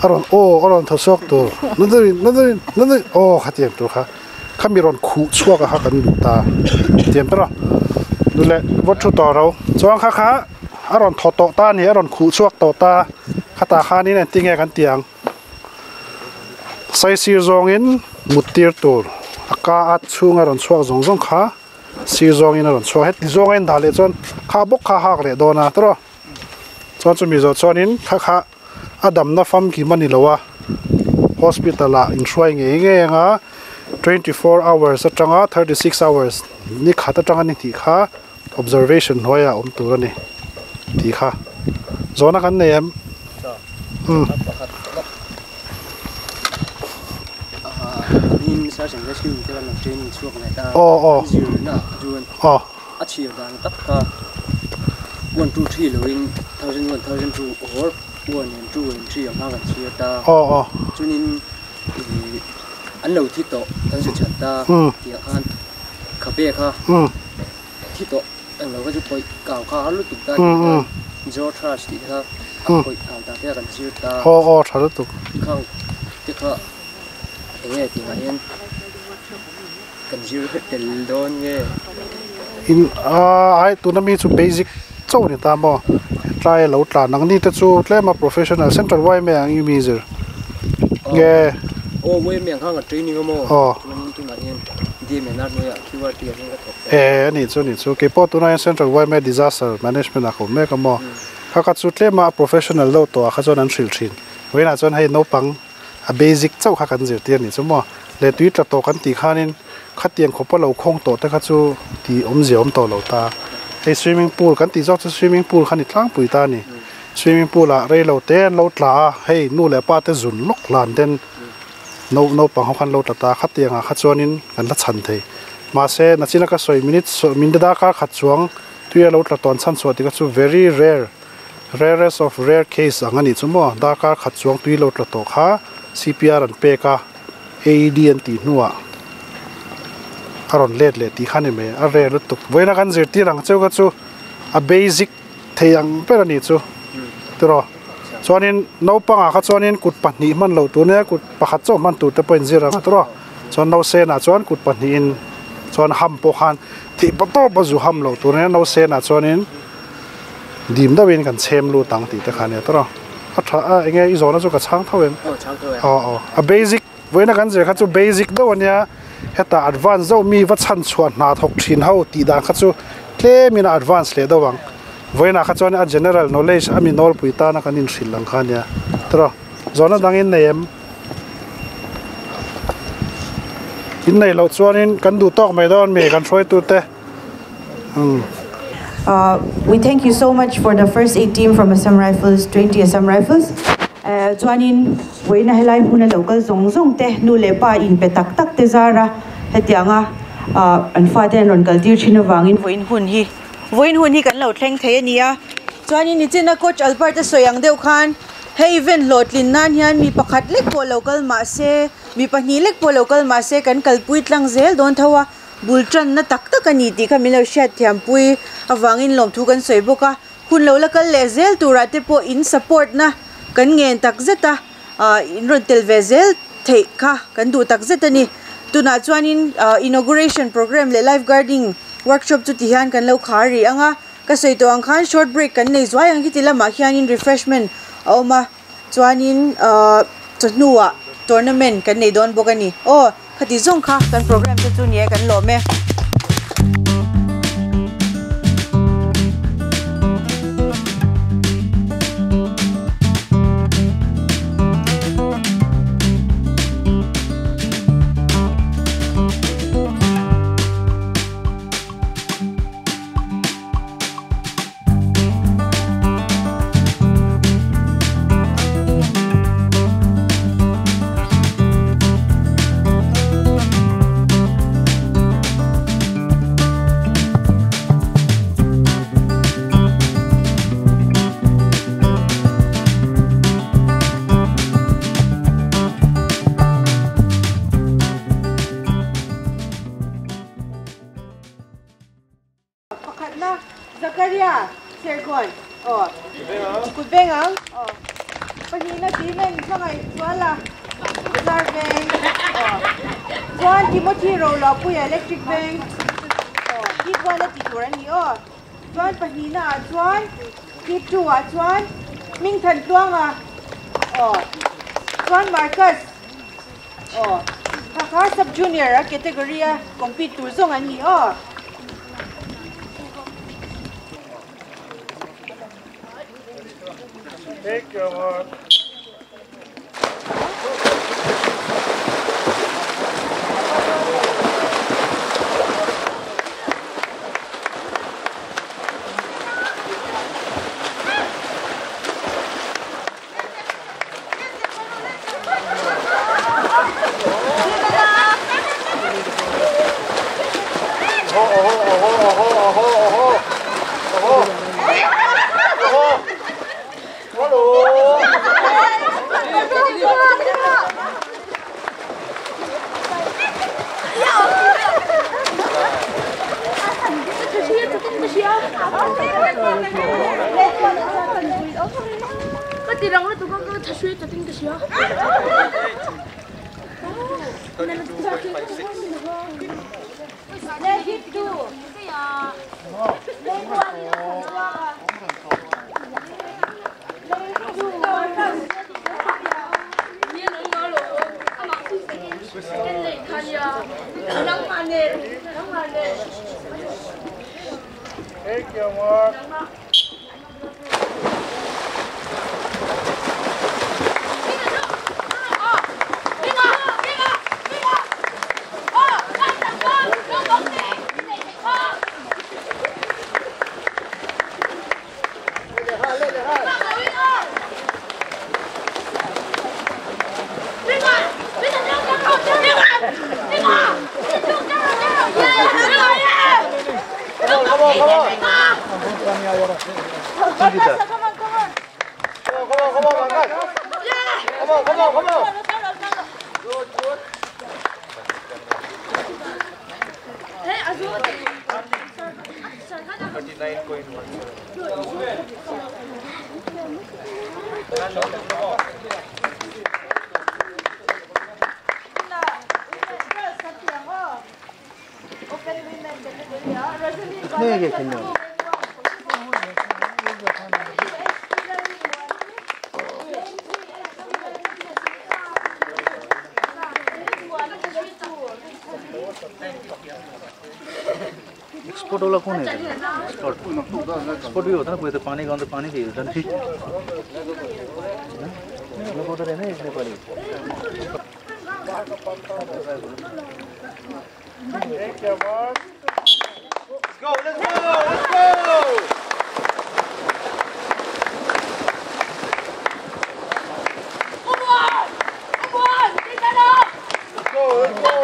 a rawn aw a rawn thaw chhuak tur na deuhin na deuhin na deuhin aw khatiang tur kha khami rawn khuh chhuak a kha kan duh ta tiang ber a duh leh vaw thu tawh ro chuan kha kha a rawn thaw tawh ta a ni a rawn khuh chhuak tawh ta khatah khanin engtin nge kan tih ang saisir zawngin mut tir tur a ka a chhunga rawn chhuak zawng zawng kha sir zawngin a rawn chhuak heti zawnga in dah leh chuan kha bawk kha a hak leh dawn a tawrh chuan chumi zawh chuanin kha kha a damna famkim a ni lo a hospital ah inhruai ngei ngei anga 24 hours atanga 36 hours ni khat atanga ni hnih kha observation hnuaiah awm tur a ni tih kha zawhna kan nei em umm. Aw aw aw. Aw aw. An lo thi tawh kan zu chat ta tih ah khan khabe kha thi tawh eng lo kha chu pawih kau kha har lutuk ta tih kha jaw thrust tih kha a pawih kau ta te a kan zir ta aw aw tha lutuk khang te kha eng nge tih ah hian kan zir tel dawn nge in a ai tuna mi chu basic chauh a ni ta maw tlai a lo tlan ang ni te chu tlem a professional central yma ang i mi zir nge aw yma ang khan ka training a maw aw chuanin tunah hian DMNR hnuaiah QRT ah hian ka thawk e a nih chu a nih chu keipawh tunah hian central yma disaster management ah ka awm mek a maw kha kha chu tlem a professional deuh tawh ah kha chuan an hrilh thin vawiinah chuan hei naupang a basic chauh kha kan zirtir a nih chu maw leh tui tla tawh kan tih khanin khatiang khawpa lo khawng tawh te kha chu tih awmzia awm tawh lo ta hei swimming pool kan tih zawk chu swimming pool kha ni tlangpui ta a ni swimming pool ah rei lo te an lo tla a hei nu leh pa te zun lawk hlan ten no naupang ho khan lo tla ta khatiang ah kha chuanin kan la chhan thei mahse nachina ka sawi minute min darkar khat chuang tui a lo tla tawn chhan chhuah tih kha chu very rare. Rarest of rare case ang a nih chu maw, darkar khat chuang tui lo tla tawh kha CPR an pek a, AED an tih hnuah a rawn let leh tih kha a ni mai, a rare lutuk. Vawiina kan zirtir ang cheu kha chu a basic thei ang ber a nih chu tiraw. Chuanin naupangah kha chuanin kut pahnih hman loh tur nia kut pakhat chauh hman tur te pawh inzir ang a tiraw. Chuan nausenah chuan kut pahnihin chuan ham pawh khan thih pawh tawp a zu ham loh tur nia nausenah chuanin. Dim deuhin kan chhem lut ang tih te kha ania tawrh a, a tha a enge i zawhna chu ka chhang tho em? Aw chhang tho em. Aw aw a basic vawiina kan zir kha chu basic deuh ania hetah advance deuh mi va chhan chhuah hna thawk thin ho tih dan kha chu tlemin a advance leh deuh ang. Voina kha chuan a general knowledge ami nol puita na kanin hril lang kha nia tro zona dangin neem in nei lo chuanin kan du tok mai don me kan hroi tu te. We thank you so much for the first 8 team from Assam Rifles, 20 Assam Rifles. Chuanin voina helai huna local zong zong te nu le pa in pe tak tak te zara hetianga an fa te ron kal tir thina wangin voin hun hi kan lo thleng thei ania. Chuanin ni china coach Albert soyang deuh khan hei event lotlin nan hian mi pakhat lek po local ma se mi pahnih lek po local ma se kan kalpui tlang zel don thawa bultran na tak tak ani ti kha milo hriat thiam pui awangin lom thu kan soi boka hun lo la kal le zel tura te po in support na kan ngen tak zeta in ron tel ve zel thei kha kan du tak zeta ni tuna chuanin inauguration program le lifeguarding workshop chu ti hian kan lo khari anga ka soi to ang khan short break kan nei zuai ang hi tilama hianin refreshment awma chuanin chnuwa tournament kan nei don bokani o khati zong kha kan program te chu nie kan lome. Zakaria, Sergon. Oh. Kutbengang. Oh. Pahina Timen, Sangai, Suala. Sarveng. Oh. Juan Timothy Rola, Puya Electric Bank. Oh, Hit 1 na tituran ni oh. Juan Pahina, Juan. Hit 2 ah, Juan. Ming Tan Tuang ah. Oh. Juan Marcus. Oh. Kaka sub junior ah, category ah, compete turzong ani oh. Take your work. Take your mark. Spot वाला कौन है? Spot spot भी होता है ना कोई, तो पानी का तो पानी भी उधर है ना इसमें पानी। Let's go, let's go, let's go! Come on! Come on! Let's go, let's go!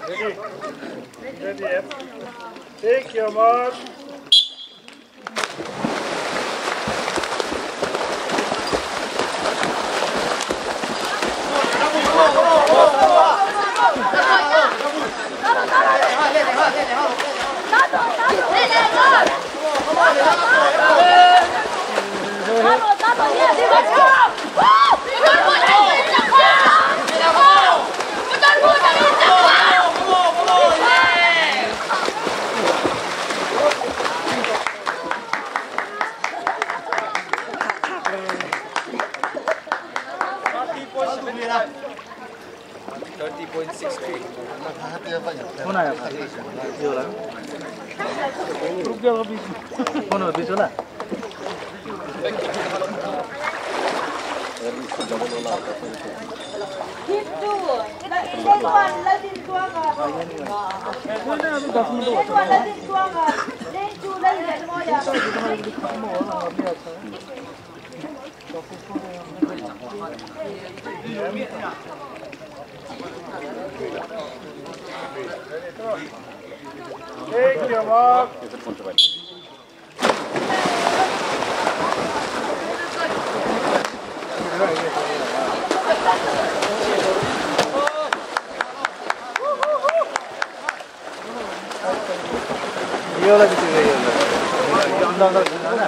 Ready? Ready? Take your mark. कौन आया था? ये वाला रुक गया बीच में। कौन है बीच वाला? Take your mark. ये वाला भी चाहिए, ये वाला ये वाला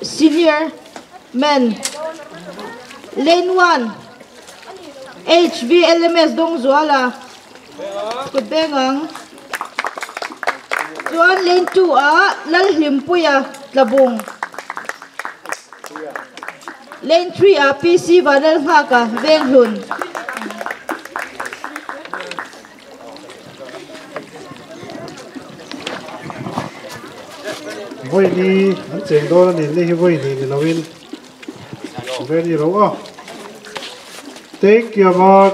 Senior men, lane 1, HVLMS Dongzuala, Kutbengang. Chuan lane 2 a Lalhlimpuia Tlabung. Lane 3 a PC Vanlalnghaka Venghlun. Voi ni an cheng dawn ani ni hi voi ni ni lovin very ro a take your mark.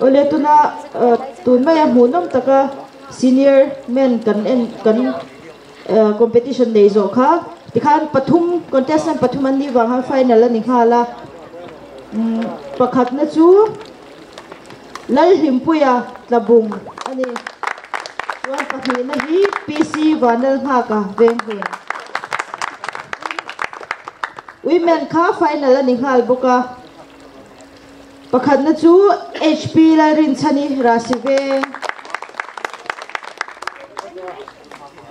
Ole tuna tun mai a hmuhnawm taka senior men kan en kan competition nei zawh kha tikhan pathum contestant pathum an nih vang khan final a ni nghal a pakhatna chu Lalhlimpuia Tlabung a ni chuan pahnihna hi PC Vanlalnghaka Venghlun women kha final a ni nghal bawk a. Pakhatna chu HP Lalrinchhani Rasi Veng.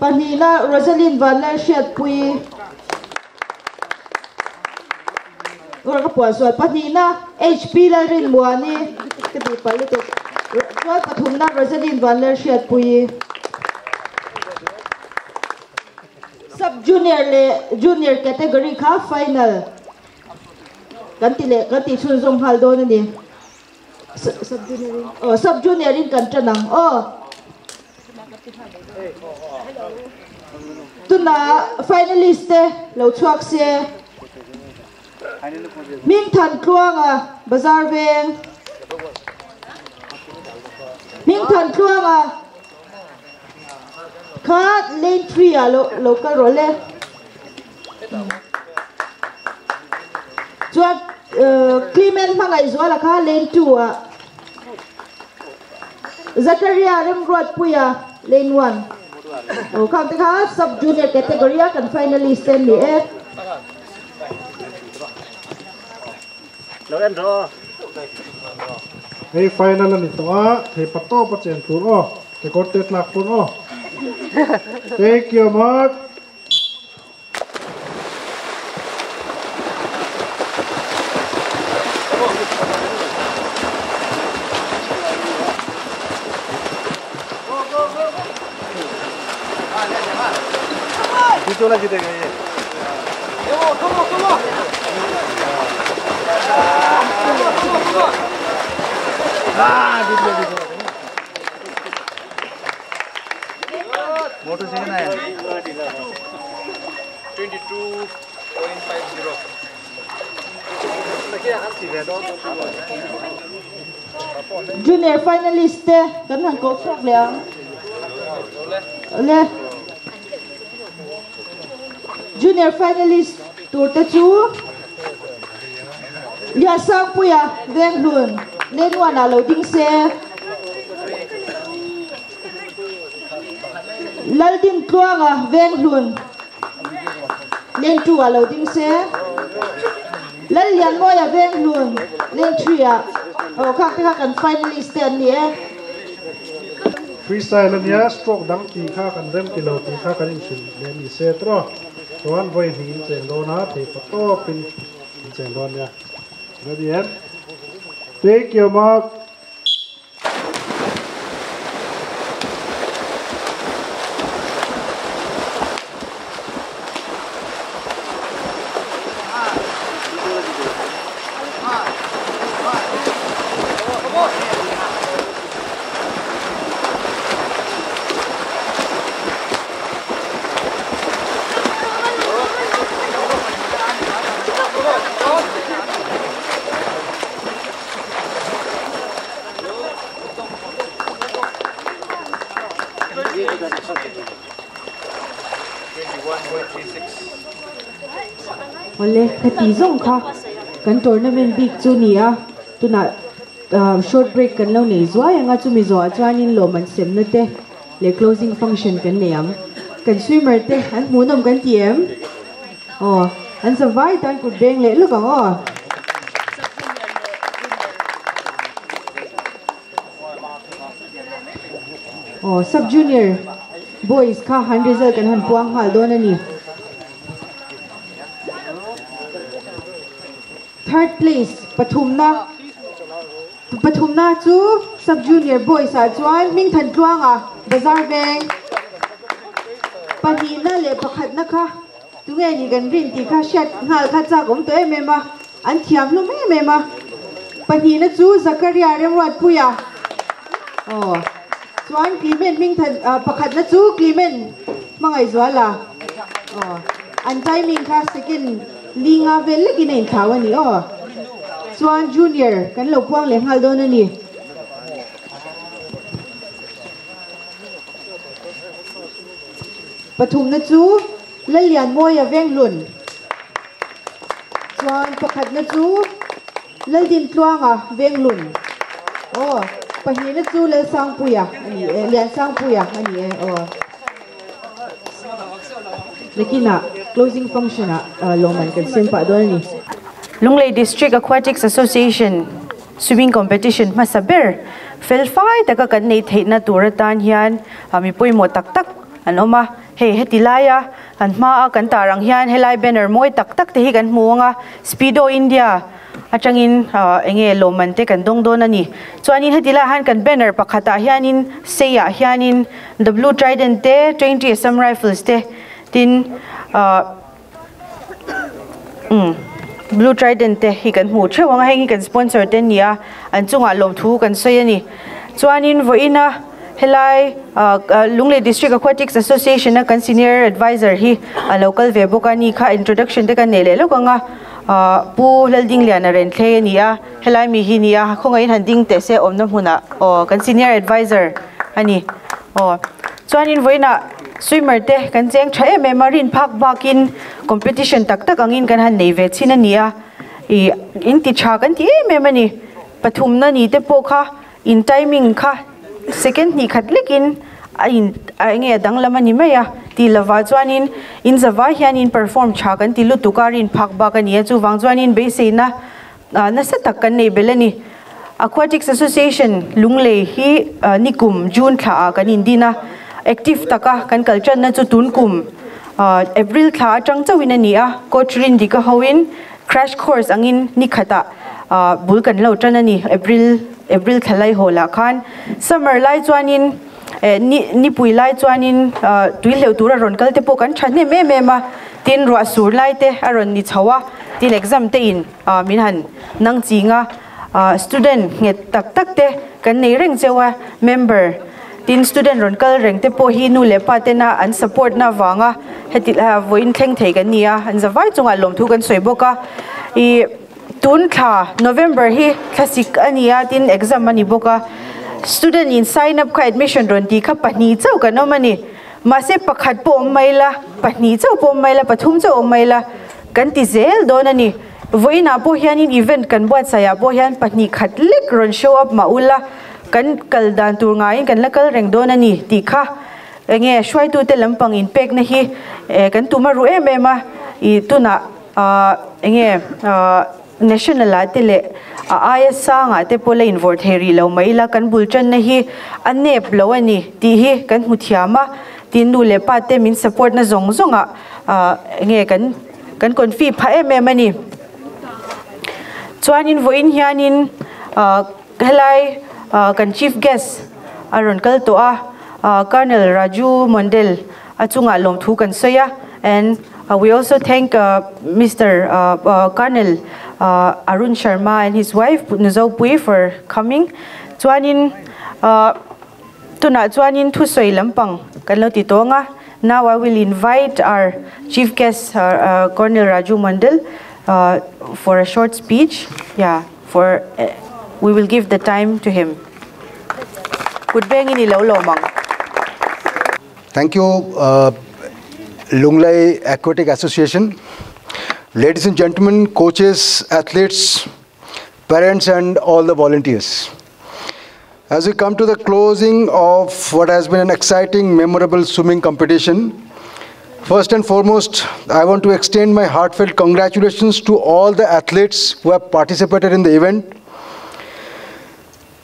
Pahnihna Rosalind Vanlalhriatpui Ura ka puan sual pahnihna HP Lalrinmuani ka tih palh lutuk chuan pathumna Rosalind Vanlalhriatpui Sub Junior leh Junior category kha final Kan ti leh kan tih chhunzawm nghal dawn a ni. Sub junior in aw sub junior in kan tan ang aw. Tuna finalist te lo chhuak se. Hmingthan Tluanga Bazar Veng. Hmingthan Tluanga kha lane 3 ah lo lo kal rawh le. Chuan Clement Hmangaihzuala kha lane 2 ah Zakaria Remruatpuia lane 1 aw khang te kha sub junior category a kan finalist te an ni e. Hei final a ni tawh a, thei pa tawp a chen tur aw, kekawr te tlak pawn aw. Thank you Mark. Junior finalist te kan han koh chhuak leh ang. Awle. Junior finalist tur te chu Liansangpuia Venghlun lane 1 ah lo ding se. Laldin Tluanga Venghlun lane 2 ah lo ding se. Lallianmawia Venghlun lane 3 ah aw khang te kha kan finalist te an ni e. Freestyle ania stroke dang tih kha kan rem ti lo tih kha kan inhrilh leh ni se tawh chuan vawi hnih in cheng dawn a thei pa tawp in in cheng dawn nia. Ready em? Take your mark. Awle ka tih zawng kha kan tournament bik chu ni a tunah short break kan lo nei zuai ang a chumi zawhah chuanin lawm an semna te leh closing function kan nei ang kan swimmer te an hmuhnawm kan ti em aw an za vai tan kut beng leh lawk ang aw. Aw sub junior. Boys kha han result kan han puang nghal dawn a ni. Third place pathumna pathumna chu Sub Junior Boys ah chuan Hmingthan Tluanga Bazar Veng pahnihna leh pakhatna kha tunge ni kan rin tih kha hriat nghal kha chak awm tawh em em a, an thiam hlum em em a. Pahnihna chu Zakaria Remruatpuia aw chuan Clement Hmingthan pakhatna chu Clement Hmangaihzuala aw an timing kha second Linga vel lekin a inthlau a ni aw. Chuan Junior kan lo puang leh nghal dawn a ni. Pathumna chu Lallianmawia Venghlun. Chuan pakhatna chu Laldintluanga Venghlun. Aw, pahnihna chu Lalsangpuia a ni e, Liansangpuia a ni e aw. Nakinah closing function ah lawmman kan sem pah dawn a ni. Lunglei District Aquatics Association Swimming Competition hmasa ber fel fai taka kan neih theihna tur atan hian mi pawimawh tak tak an awm a. Hei heti laia kan hmaa kan tar ang hian helai banner mawi tak tak te hi kan hmu ang a, Speedo India atangin enge lawmman te kan dawng dawn a ni. Chuanin heti laiah hian kan banner pakhatah hianin seiah hianin The Blue Trident te, 20 Assam Rifles te tin umm Blue Trident te hi kan hmu theuh ang a, heng hi kan sponsor te an ni a, an chungah lawmthu kan sawi a ni. Chuanin vawiina helai Lunglei District Aquatics Association a kan senior advisor hi a lo kal ve bawk a, ni kha introduction te kan nei leh lawk ang a, Pu Laldingliana Renthlei a ni a, helai mi hi ni a, khawngaihin han ding teh se awmna hmunah aw kan senior advisor a ni aw. Chuanin vawiinah swimmer te kan cheng tha em em a, rin phak bakin competition tak tak angin kan han nei ve chin a ni a, ih in ti tha kan ti em em a ni, pathumna ni te pawh kha In timing kha second hnih khat lekin a in a enge a danglam a ni mai a tih lovah chuanin in zavai hian in perform tha kan ti lutuk a rin phak bak a ni a chuvang chuanin beiseina nasa tak kan nei belh a ni. Aquatics Association Lunglei hi nikum June thla ah kan indin a active taka kan kal tanna chu tun kum April thla atang chauhin a ni a coach Rindika hoin Crash course angin ni khatah bul kan lo tan a ni, April April thla lai haw lah khan. Summer lai chuanin ni nipui lai chuanin tui hleuh tur a rawn kal te pawh kan tha hnem em em a, tin ruah sur lai te a rawn ni chho a, tin exam te in min han nang ching a, student nghet tak tak te kan nei reng cheu a, member tin student rawn kal reng te pawh hi nu leh pa tena an support na avanga heti vawiin thleng thei kan ni a, an zavai chungah lawmthu kan sawi bawk a, ih tun thla November hi thlasik a ni a tin exam a ni bawk a, student in sign up kha admission rawn tih kha pahnih chauh kan awm a ni, mahse pakhat pawh awm mai la, pahnih chauh pawh awm mai la, pathum chauh awm mai la kan ti zel dawn a ni. Vawiinah pawh hianin event kan buatsaihah pawh hian pahnih khat lek rawn show up mah ula kan kal dan tur ngaiin kan la kal reng dawn a ni tih kha enge hruaitute lampang inpekna hi kan tum a ruh em em a, ih tunah enge national ah te leh a aia sangah te pawh la invawrh thei rih lo mah ila kan bul tanna hi a nep lo a ni tih hi kan hmu thiam a, tin nu leh pa te min support na zawng zawngah enge kan Kan confi phah em em a ni. Chuanin vawiin hianin helai kan chief guest a rawn kal tawh a, Colonel Raju Mondal a chungah lawmthu kan sawi a and we also thank Mister Colonel Arun Sharma and his wife Nuzopui for coming. Chuanin Tunah chuanin thusawi lampang kan lo ti tawng a, now I will invite our chief guest Colonel Raju Mandal for a short speech, yeah for we will give the time to him. Kut vengin i lo lawm ang. Thank you Lunglei Aquatic Association. Ladies and gentlemen, coaches, athletes, parents and all the volunteers. As we come to the closing of what has been an exciting, memorable swimming competition, first and foremost, I want to extend my heartfelt congratulations to all the athletes who have participated in the event.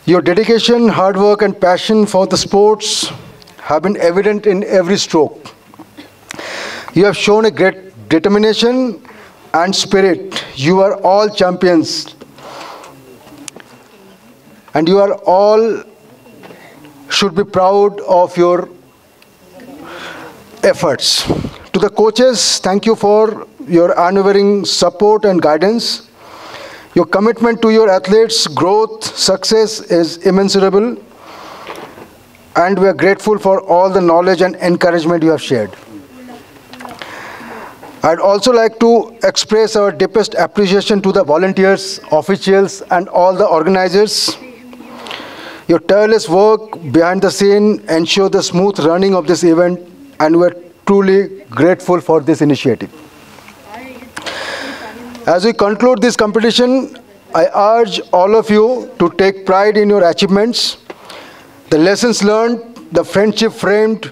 Your dedication, hard work, and passion for the sports have been evident in every stroke. You have shown a great determination and spirit. You are all champions. And you are all should be proud of your efforts. To the coaches, thank you for your unwavering support and guidance. Your commitment to your athletes' growth, success is immensurable, and we are grateful for all the knowledge and encouragement you have shared. I'd also like to express our deepest appreciation to the volunteers, officials, and all the organizers. Your tireless work behind the scene ensure the smooth running of this event, and we are truly grateful for this initiative. As we conclude this competition, I urge all of you to take pride in your achievements, the lessons learned, the friendship framed,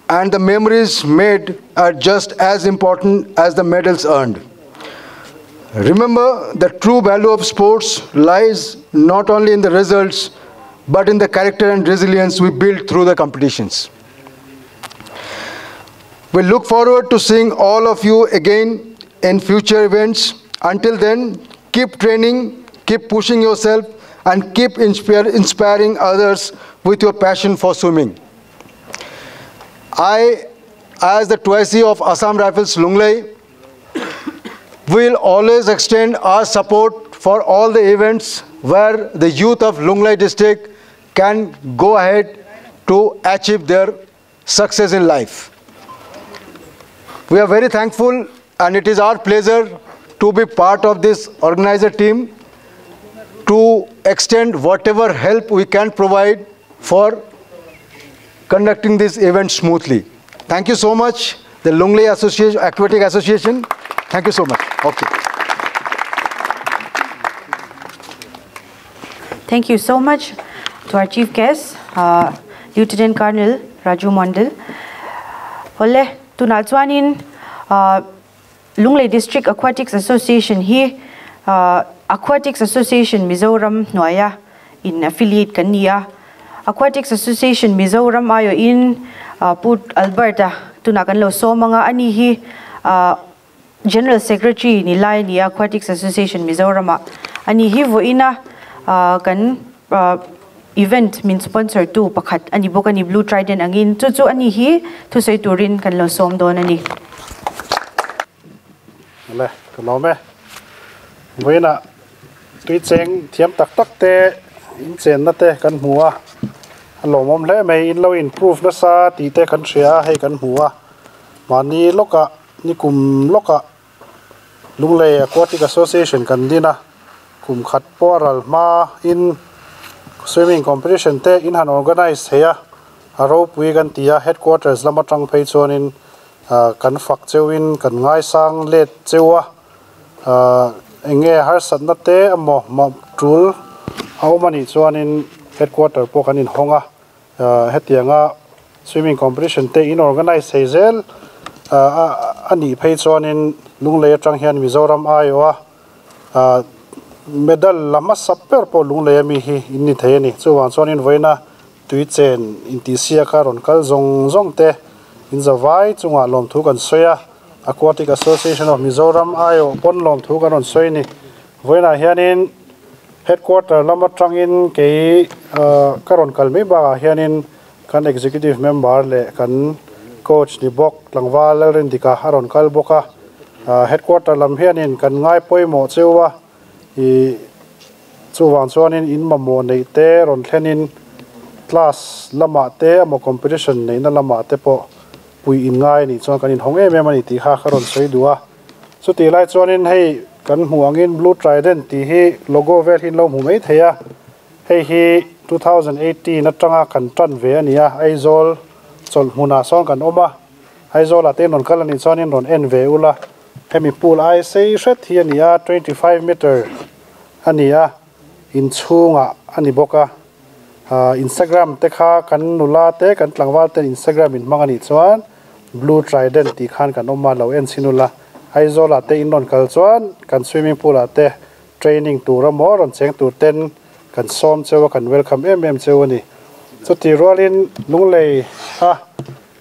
and the memories made are just as important as the medals earned. Remember, the true value of sports lies not only in the results, but in the character and resilience we build through the competitions. We look forward to seeing all of you again in future events. Until then, keep training, keep pushing yourself, and keep inspiring others with your passion for swimming. I, as the 2IC of Assam Rifles Lunglei, will always extend our support for all the events where the youth of Lunglei district can go ahead to achieve their success in life. We are very thankful, and it is our pleasure to be part of this organizer team to extend whatever help we can provide for conducting this event smoothly. Thank you so much, the Lunglei Association, Aquatic Association. Thank you so much. Okay. Thank you so much to our chief guest, Lieutenant Colonel Raju Mondal. Ole, tuna chuanin Lunglei District Aquatics Association hi Aquatics Association Mizoram hnuaia in affiliate kan nia. Aquatics Association Mizoram ayo in Put Alberta tuna kan lo somanga ani hi General Secretary ni lai ni Aquatics Association Mizoram ani hi voina kan event min sponsor tu pakhat ani boka ni Blue Trident angin chu chu ani hi thu sei turin kan lo som don ani le ka me voina tui cheng thiam tak tak te in chen na te kan hmuwa lomom hle mai in lo improve na sa ti te kan hria hei kan hmuwa mani loka ni kum loka Lunglei Aquatic Association kan dina kum khat poral ma in swimming competition te in han organize heya aro pui kan tia headquarters lama tang phei chuan in kan fak chewin kan ngai sang let chewa enge har sat na te amo ma tul awmani chuan in headquarter po kan in honga hetianga swimming competition te in organize heizel ani phei chuan in Lunglei atang hian Mizoram aioa medal lama sapper po Lunglei mi hi inni thei ani chuwan chuan in voina tui chen in ti sia ka ron kal zong zong te in zawai chunga lom thu kan soya Aquatic Association of Mizoram aio pon lom thu kan ron soi ni voina hianin headquarter lama tangin ke karon kalmi ba hianin kan executive member le kan coach ni bok tlangwal rindika haron kal boka headquarter lam hianin kan ngai poimo chewa i chuwang chuanin in mamo nei te ron thlenin class lama te amo competition nei na lama te po pui in ngai ni chuan kan in hong em em ani ti kha kharon soi duwa chu ti lai chuanin hei kan hmuangin Blue Trident ti hi logo vel hin lo hmu mai theia hei hi 2018 atanga kan tan ve ania Aizawl chol hmuna sawn kan awma Aizawl a te non kal ani chuanin rawn en ve ula hemi pool ai sei hret hi ania 25 meter ania inchhunga ani bawka Instagram te kha kan nula te kan tlangwal ten Instagram in hmang ani chuan Blue Trident ti khan kan awma lo en chinula Aizawl a te in rawn kal chuan kan swimming pool a te training tur emaw rawn cheng tur ten kan sawm chewa kan welcome em em cheu ani Chuti rualin lunglei a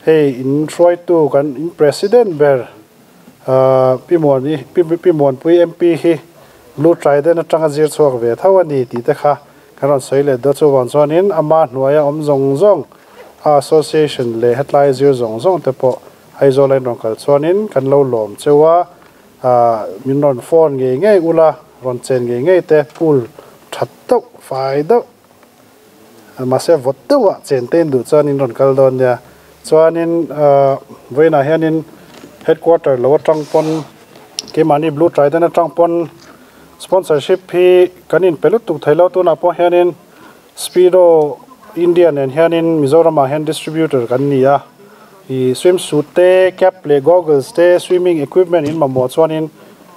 hei in hruaitu kan in president ber pi muani pi muanpui MP hi Blue Trident atanga zir chhuak ve tho ani tih te kha kan rawn sawi leh dawn chuvang chuanin ama hnuaia awm zawng zawng a association leh hetlai zir zawng zawng te pawh Aizawl a in rawn kal chuanin kan lo lawm cheu a min rawn phone ngei ngei ula rawn chen ngei ngei te pool that deuh fai deuh mahse vawt deuh ah chen te in duh chuan in rawn kal dawn nia chuanin vawiinah hianin headquarter lo atang pawn keimahni Blue Trident atang pawn sponsorship hi kan inpe lutuk thei lo tunah pawh hianin Speedo India nen hianin Mizoram ah hian distributor kan ni a ih swimsuit te cap leh goggles te swimming equipment in mamawh chuanin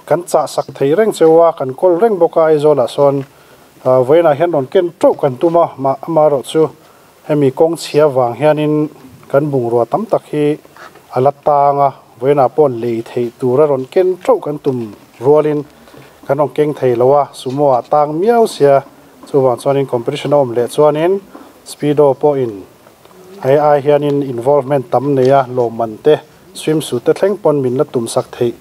kan chah sak thei reng cheu a kan kawl reng bawk a Aizawl ah sawn. Vawiinah hian rawn ken teuh kan tum a, mah amaherawhchu hemi kawng chhia vang hianin kan bungrua tam tak hi a la tang a, vawiinah pawh lei theih tura rawn ken teuh kan tum rualin kan rawn keng thei lo a, sumo ah tang miau sia, chuvang chuanin competition a awm leh chuanin Speedo pawhin hei ai hianin involvement tam nei a, lawmman te swimsuit te thleng pawn min la tum sak theih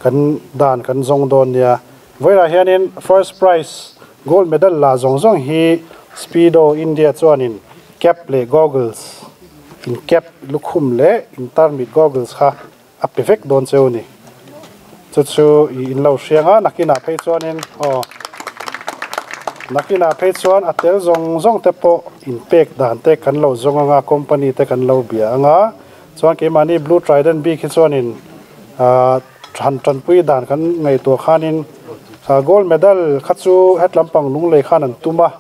kan dan kan zawng dawn nia. Vawiinah hianin first prize gold medal la zawng zawng hi Speedo India chuanin cap leh goggles in cap lukhum leh in tarmit goggles kha a pe vek dawn cheu ni. Chu chu ih in lo hriang a, nakinah phei chuanin aw nakinah phei chuan a tel zawng zawng te pawh in pek dan te kan lo zawng anga company te kan lo bia anga chuan keimahni Blue Trident bik hi chuanin ah Han tanpui dan kan ngaihtuah khanin gold medal kha chu het lampang lunglei khan an tum a,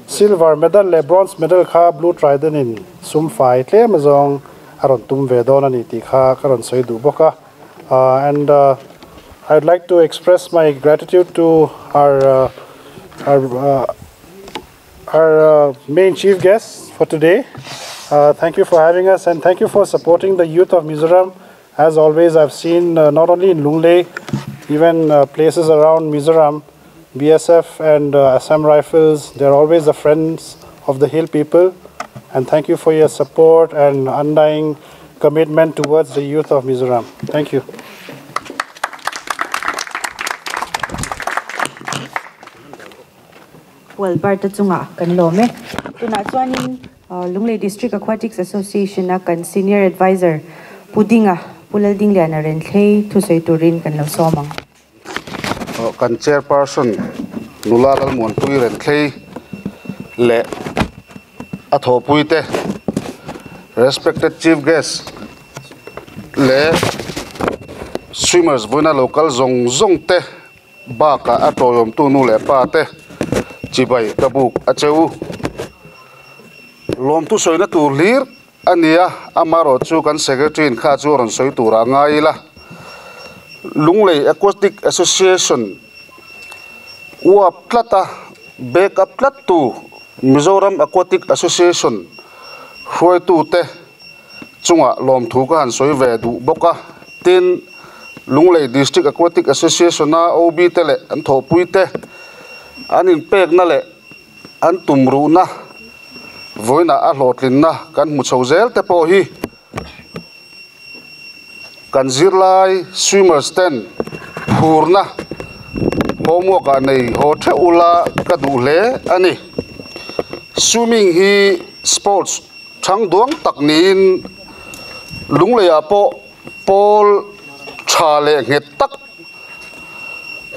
silver medal leh bronze medal kha Blue Trident in sum fai tlem azawng a rawn tum ve dawn a ni tih kha ka rawn sawi duh bawk a. And I would like to express my gratitude to our our our main chief guest for today. Thank you for having us and thank you for supporting the youth of Mizoram. As always, I've seen not only in Lunglei, even places around Mizoram, BSF and Assam Rifles, they're always the friends of the hill people. And thank you for your support and undying commitment towards the youth of Mizoram. Thank you. Well, Barta chunga kan lawm e. Tunah chuanin Lunglei District Aquatics Association a kan Senior Adviser Pu Dinga, Pu Laldingliana Renthlei thusawi turin kan lo sawm ang. Kan Chairperson Nula Lalmuanpui Renthlei leh a thawhpuite, Respected Chief Guest leh Swimmers vawiina lo kal zawng zawng te Bakah a tawiawmtu nu leh pa te chibai ka buk a che u. Lawmtu sawina tur hlir a ni a, amaherawh chu kan Secretary in kha chu a rawn sawi turah a ngai ila. Lunglei Aquatic Association uap tlat a, back up tlat tu Mizoram Aquatic Association hruaitute chungah lawmthu ka han sawi ve duh bawk a, tin, Lunglei District Aquatic Association-a OB te leh an thawhpui te an inpekna leh an tumruhna vawiinah a hlawhtlinna kan hmu chho zel te pawh hi kan zirlai swimmers ten phurna homework ah nei haw theuh ula ka duh hle a ni. Swimming hi sports. Thang duang tak niin Lungleiah pawh pawl tha leh nghet tak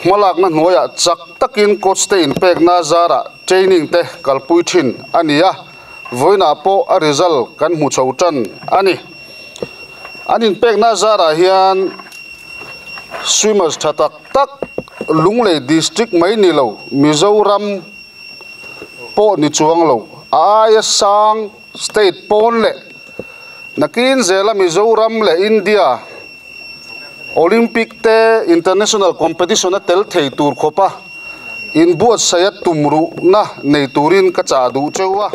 hmalakna hnuaiah chak takin coach te inpekna zarah training te kalpui thin a ni a, vawiinah pawh a result kan hmu chho tan a ni. An inpekna zarah hian swimmers tha tak tak Lunglei district mai ni lo Mizoram pawh ni chuang lo. A aia sang state pawn leh nakin zela Mizoram leh India Olympic te international competition a tel thei tur khawpa inbuatsaih a tumruhna nei turin ka chah duh cheu a.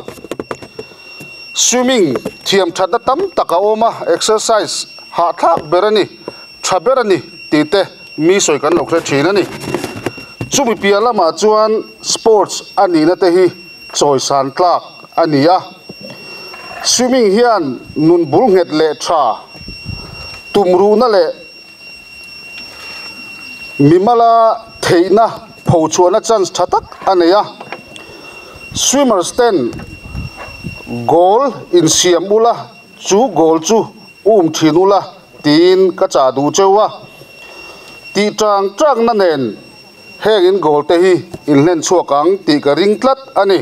Swimming thiam thatna tam tak a awm a, exercise hahthlak ber a ni, tha ber a ni tih te mi sawi kan lo hre thin a ni. Chumi piah lamah chuan sports a nihna te hi chawisan tlak a ni a. Swimming hian nun bul nghet leh tha tumruhna leh mimala theihna phochhuahna chance tha tak a nei a. Swimmers ten goal insiam ula chu goal chu um thin ula tiin ka chah duh cheu a. Tih tang tang na nen heng in goal te hi inhlen chhuak ang tih ka ring tlat a ni.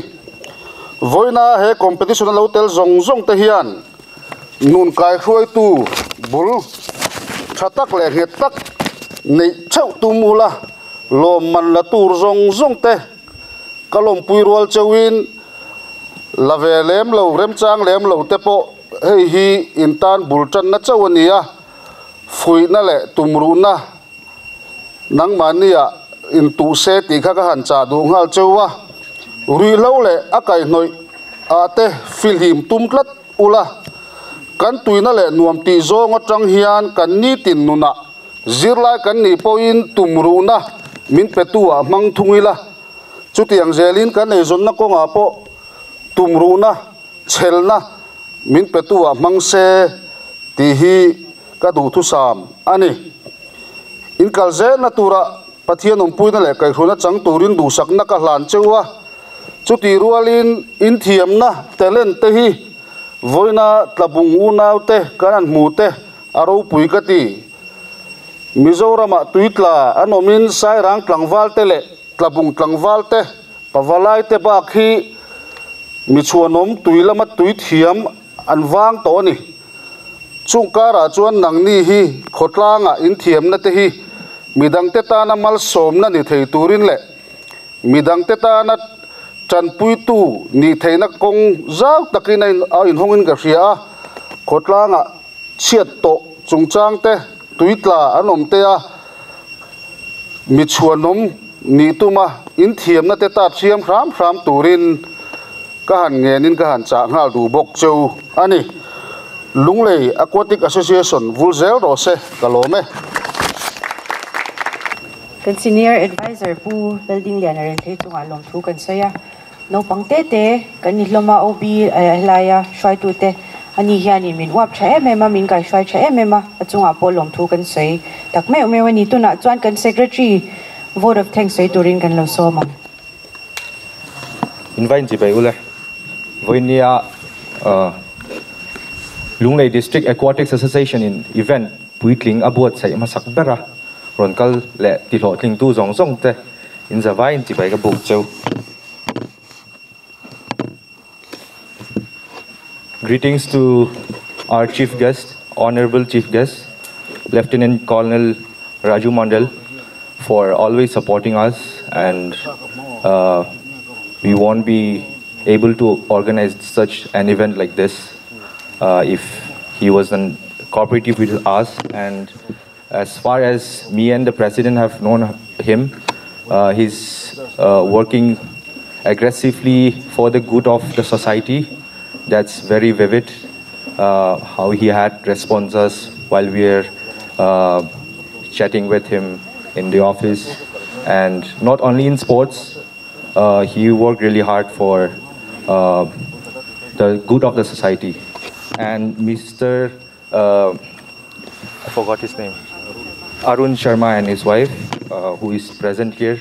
Vawiina he competition a lo tel zawng zawng te hian nun kai hruaitu bul tha tak leh nghet tak neih theuh tum ula lawm man la tur zawng zawng te ka lawmpui rual cheuin la ve lem lo remchang lem lo te pawh hei hi intan bul tanna chauh a ni a. Fuihna leh tumruhna nangmahnia intuh se tih kha ka han chah duh nghal cheu a. Ruihhlo leh a kaihhnawih ah te fihlim tum tlat ula. Kan tuina leh nuam tih zawng atang hian kan nitin nunah zirlai kan nih pawhin tumruhna min petu ah hmang thung ila. Chutiang zelin kan eizawnna kawngah pawh tumruhna chhelna min petu ah hmang se tih hi ka duh thusam a ni. In kal zelna tura Pathian awmpuina leh kaihhruna chang turin duhsakna ka hlan cheu a. Chuti rualin in thiamna talent te hi vawiina tlabung unau te kan an hmu te a ropui ka ti. Mizoramah tuitla an awmin Sairang tlangval te leh tlabung tlangval te pavalai te bak hi mi chhuanawm tui lama tui thiam an vang tawh a ni. Chung karah chuan nangni hi khawtlangah in thiamna te hi midang te tana malsawmna ni thei turin leh midang te tana tanpuitu ni theihna kawng zau takin a inhawngin ka hria a. Khawtlangah chhiat tawh chungchang te tuitla an awm te a mi chhuanawm ni tuma in thiamna te ta thiam hram hram turin ka han ngenin ka han chah nghal duh bawk cheu a ni. Lunglei Aquatic Association vul zel rawh se ka lawm e. Kan senior advisor Pu Laldingliana ren thei chungah lawm thu kan sawi a. Naupang te te kan ni hlawm a OB helaia hruaitu te ani hianin min uap tha em em a, min kaihruai tha em em a, a chungah pawh lawm thu kan sawi tak meuh meuh a ni. Tunah chuan kan secretary vote of thanks sawi turin kan lo sawm ang. Invite chi bai ule. Vawinia Lunglei District Aquatics Association in event puitling a buatsaih hmasak ber a rawn kal leh tihlawhtling tu zawng zawng te in zavaiin chi bai ka buk cheu. Greetings to our chief guest, Honorable Chief Guest, Lieutenant Colonel Raju Mandal, for always supporting us, and we won't be able to organize such an event like this if he wasn't cooperative with us. And as far as me and the president have known him, he's working aggressively for the good of the society. That's very vivid, how he had responses while we are chatting with him in the office. And not only in sports, he worked really hard for the good of the society. And Mr. I forgot his name, Arun Sharma and his wife, who is present here.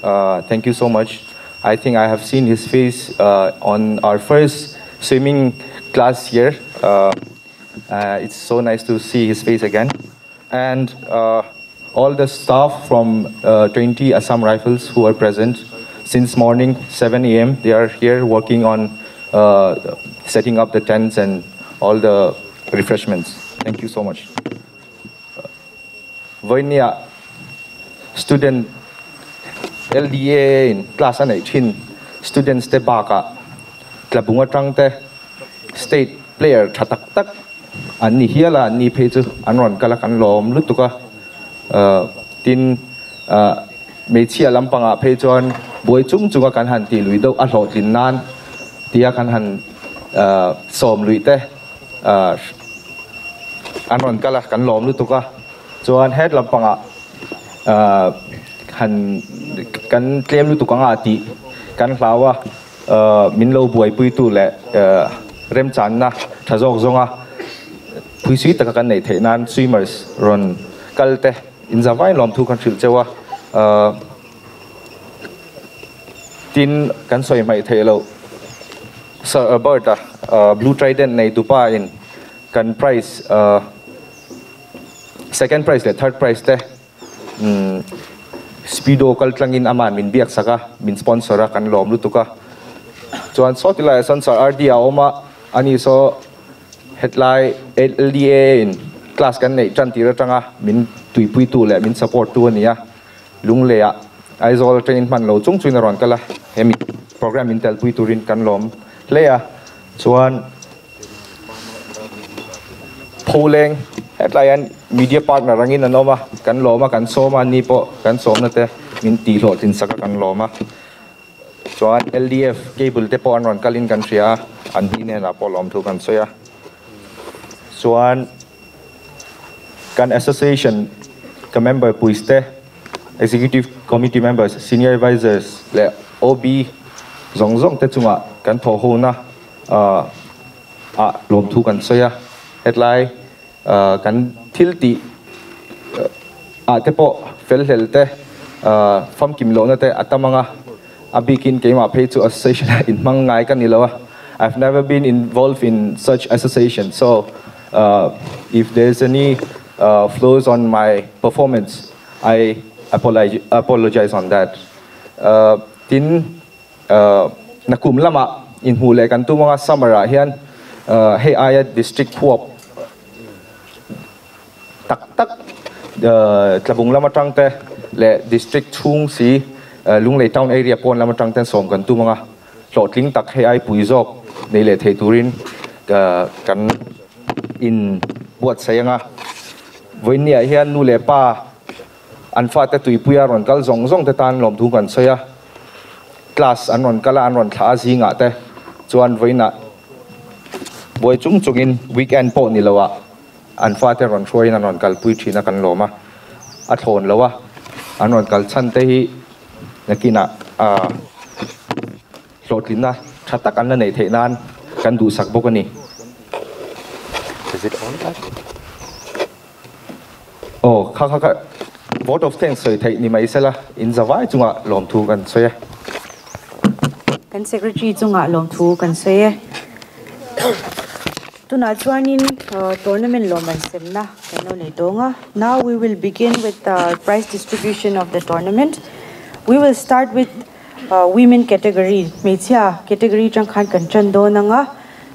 Thank you so much. I think I have seen his face on our first swimming class here. It's so nice to see his face again. And all the staff from 20 Assam Rifles who are present since morning 7 a.m. They are here working on setting up the tents and all the refreshments. Thank you so much. Vawinia student LDA in class a neih thin students te bakah tlabung atang te state player tha tak tak an ni hial a, an ni phei chu an rawn kal a kan lawm lutuk a. Tin hmeichhia lampangah phei chuan buai chung chunga kan han tih lui deuh a hlawhtlin nan tia kan han sawm lui te an rawn kal a kan lawm lutuk a. Chuan het lampangah han kan tlem lutuk anga tih kan hlau a, min lo buaipuitu leh Remchanna tha zawk zawnga phuisui taka kan neih theih nan swimmers rawn kal te in za vai lawm thu kan hrilh cheu a. Tin kan sawi hmaih theih loh Sir Albert a Blue Trident nei tupa in kan prize second prize leh third prize te Speedo kal tlangin aman min biak sak a, min sponsor a, kan lawm lutuk a. Chuan saw ti laiah sawn Sir RD a awm a, ani saw hetlai LDA in class kan neih tan tir atanga min tuipuitu leh min support tu a ni a. Lungleiah Aizawl atangin hman lo chung chuin a rawn kal a, hemi program min telpui turin kan lawm hle a. Chuan. Pholeng, hetlai hian media partner angin an awm a, kan lawm a, kan sawm a, ni pawh kan sawmna te min tih hlawhtlin sak a kan lawm a. Chuan LDF cable te pawh an rawn kalin kan hria a, an hni hnenah pawh lawmthu kan sawi a. Chuan kan association ka member puis te, executive committee members, senior advisors leh OB zawng zawng te chungah kan thawhhona ah lawmthu kan sawi a, hetlai kan thil tih ah te pawh fel hlel te famkim lohna te a tam ang a, a bikin keimah phei chu association ah inhmang ngai ka ni lo a, I've never been involved in such association so if there is any flaws on my performance I apologize on that. Tin. Nakum lamah inhmuh leh kan tum anga summer ah hian hei aia district huap tak tak tlabung lam atang te leh district chhung si Lunglei town area pawn lam atang ten sawm kan tum anga hlawhtling tak hei ai pui zawk nei leh thei turin kan in buatsaih anga vawiinniah hian nu leh pa An fate tuipuia rawn kal zawng zawng te tan lawmthu kan sawi a, class an rawn kal a, an rawn thlah a zingah te chuan vawiinah buai chung chungin weekend pawh ni loah an fate rawn hruaiin an rawn kalpui thin a kan lawm a, a thlawn lo a, an rawn kal chhan te hi nakinah aah hlawhtlinna tha tak an la neih theih nan kan duhsak bawk a ni. Is it on that? Aw, kha kha kha vote of thanks sawi theih ni mai sela, in za vai chungah lawmthu kan sawi e. Kan Secretary chungah lawmthu kan sawi e. Tunah chuanin tournament lawm an semna kan lo nei tawng a. Now we will begin with the prize distribution of the tournament. We will start with women category, hmeichhia category atang khan kan tan dawn ang a.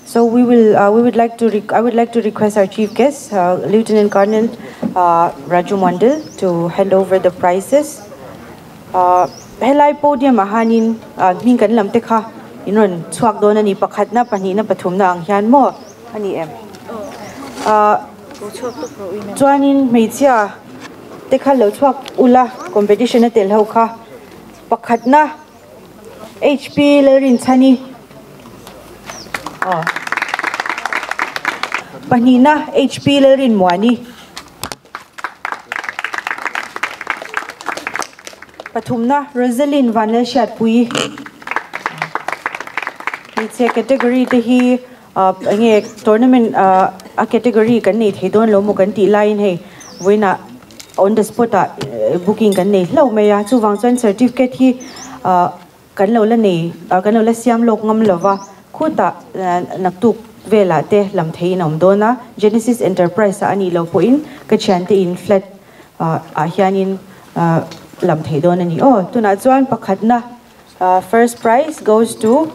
So we will we would like to I would like to request our chief guest Lieutenant Colonel Raju Mondal to hand over the prizes. Helai podium ah hianin hming kan lam te kha in rawn chhuak dawn a ni pakhatna pahnihna pathumna ang hian maw a ni em? Chuanin hmeichhia te kha lo chhuak ula competition a tel ho kha pakhatna HP Lalrinchhani aw Pahnihna HP Lalrinmuani Pathumna Rosaline Vanlalhriatpuii Hmeichhe category te hi enge tournament a category kan nei thei dawn lo maw kan tih laiin hei vawiinah on the spot ah booking kan nei hlauh mai a chuvang chuan certificate hi kan lo la nei kan lo la siam lawk ngam lova khutah naktuk velah te lam theiin a awm dawn a Genesis Enterprise ah a nih loh pawhin ka thiante in flat ah hianin lam thei dawn a ni aw tunah chuan pakhatna First prize goes to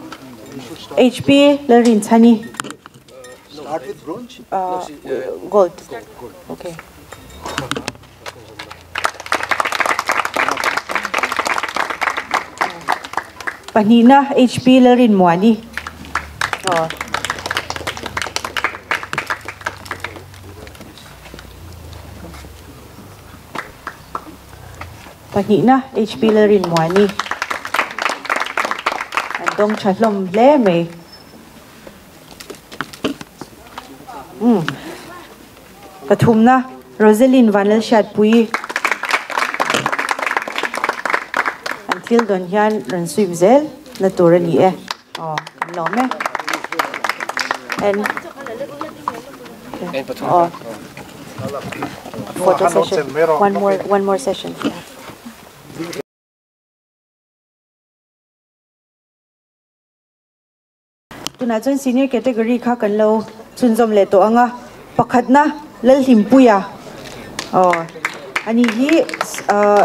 HP Lalrinchhani. Start with bronze? Gold. Okay. Pahnihna HP Lalrinmuani. Oh. Pahnihna HP Lalrinmuani an dawng tha hlawm hle mai. Umm pathumna Roselyn Vanlalhriatpuii an thil dawn hian rawn sweep zel na tur a ni e. Aw kan lawm e. And oh. Photo session. One more one more session. Tunah chuan senior category kha kan lo chhunzawm leh tawh ang a, pakhatna Lalhlimpuia aw ani hi ahh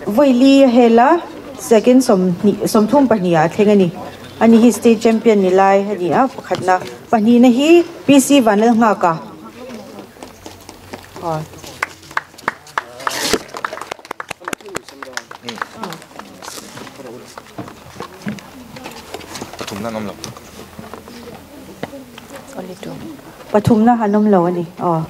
vawi a hel a second sawmhnih sawmthum pahnih ah a thleng a ni ani hi state champion ni lai a ni a pakhatna pahnihna hi P C Vanlalnghaka aw. Pathumna an awm lo. Pathumna an awm lo a ni aw.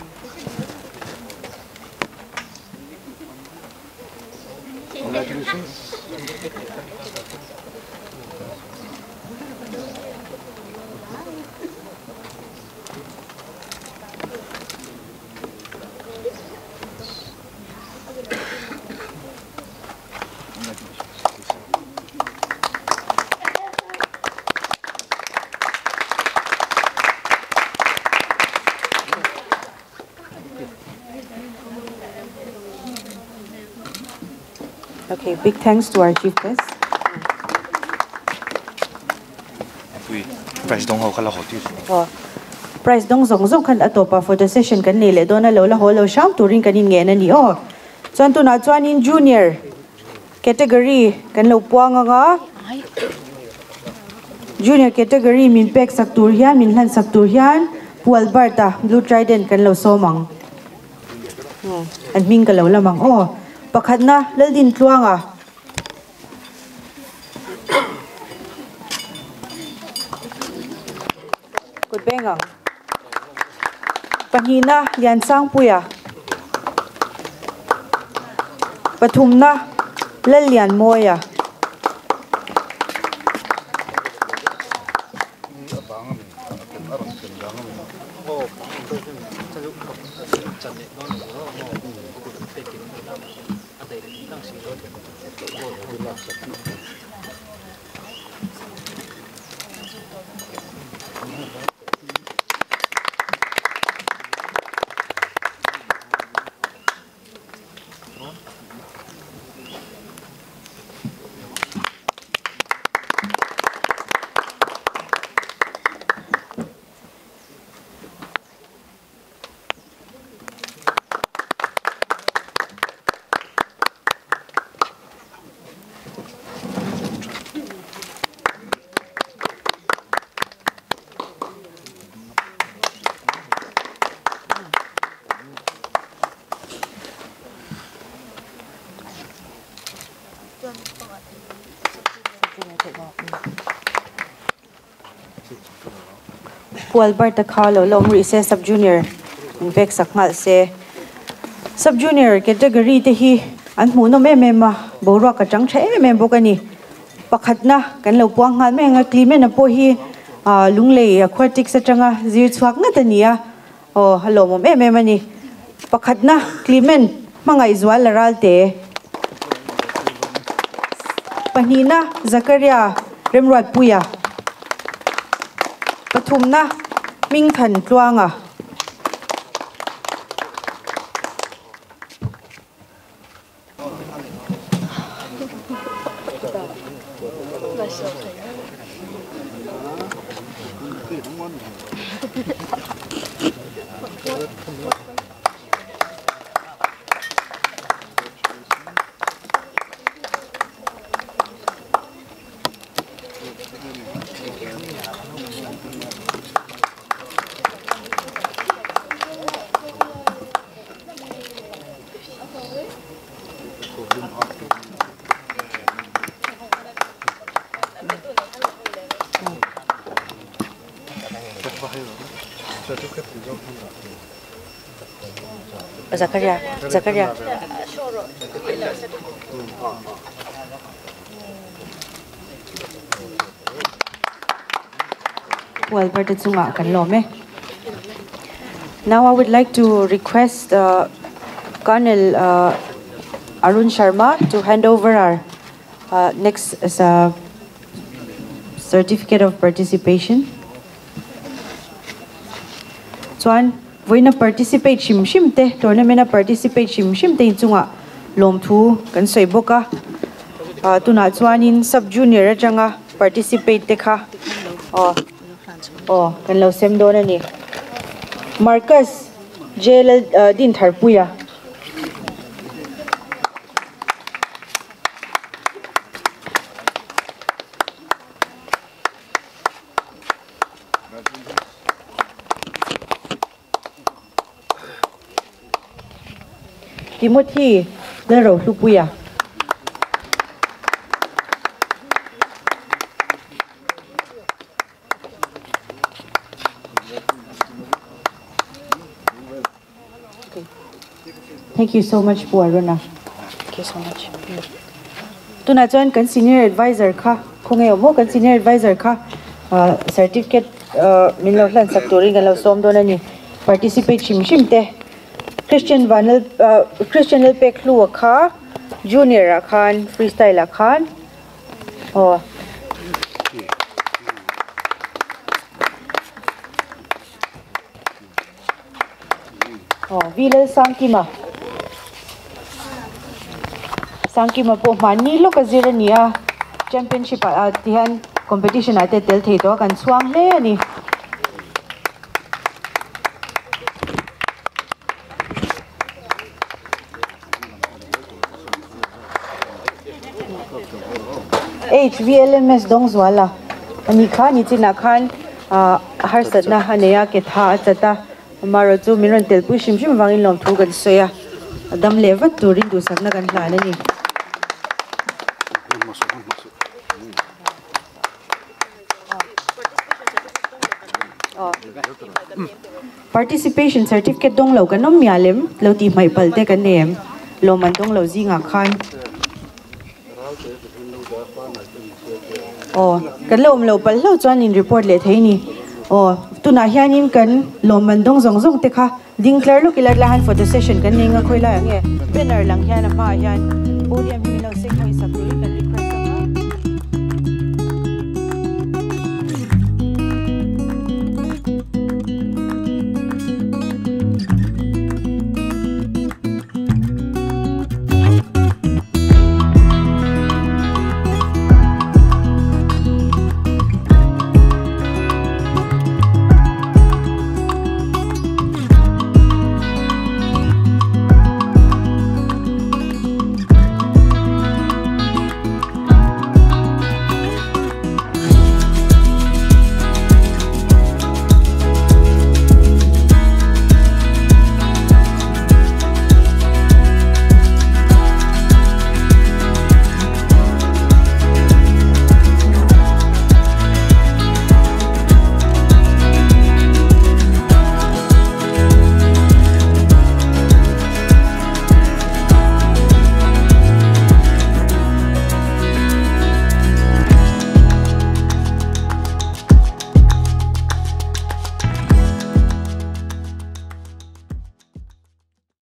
Okay, big thanks to our chief guest. Prize dawng ho kha la haw tir. Aw, prize dawng zawng zawng khan a tawpah photo session kan nei leh dawn a, lo la haw lo hram turin kan inngen a ni aw. Chuan tunah chuanin junior category kan lo puang ang a, junior category min pek sak tur hian, min hlan sak tur hian Pu Albert-a Blue Trident kan lo sawm ang. An hming ka lo lam ang aw. Pakhatna Laldintluanga. Kut beng ang. Pahnihna Liansangpuia. Pathumna Lallianmawia. Pu Alberta kha lo la awm rih se Sub Junior in pek sak nghal se. Sub Junior category te hi an hmuhnawm em em a, boruak a chang tha em em bawk a ni. Pakhatna kan lo puang nghal mai ang a, Clement-a pawh hi Lunglei Aquatics atanga zir chhuak ngat a ni a, aw a lawmawm em em a ni. Pakhatna Clement Hmangaihzual la ralte. Pahnihna Zakaria Remruatpuia. Pathumna Hmingthan Tluanga. Zakaria Zakaria Pu Alberta chungah kan lawm e. Now I would like to request uh, Colonel uh, Arun Sharma to hand over our uh, next uh, certificate of participation. Chuan vawiina participate hrim hrim te, tournament a participate hrim hrim te inchungah lawmthu kan sawi bawk a. Ah tunah chuanin sub junior atanga participate te kha aw aw kan lo sem dawn a ni. Marcus J Lal Dintharpuia. Timothy Lalrohlupuia. Thank you so much Pu Aruna. Thank you so much. Tunah chuan kan senior advisor kha khawnge awm maw kan senior advisor kha certificate min lo hlan sak turin kan lo sawm dawn a ni. Participate hrim hrim te Christian Vanlal Christian Lalpekhlua kha junior ah khan freestyle ah khan aw. Aw V Lalsangkima Sangkima pawh hmanni lawk a zir a ni a championship ah tihian competition ah te tel thei tawh a kan chhuang hle a ni. HVLMS Dawngzuala a nih kha nichinah khan ah harsatna a nei a ke tha a chat a amaherawh chu min rawn telpui hrim hrim avangin lawmthu kan sawi a a dam leh vat turin duhsakna kan hlan a ni. Participation certificate dawng lo kan awm mial em? Lo tih hmaih palh te kan nei em? Lawmman dawng lo zingah khan. Aw, kan lo awm lo palh hlauh chuan in report leh thei ni. Aw, tunah hianin kan lawmman dawng zawng zawng te kha ding tlar lawk ila tlai han photo session kan nei nga khawi laiah nge banner lang hian a hmaah hian podium hi min lo seng hawi sak.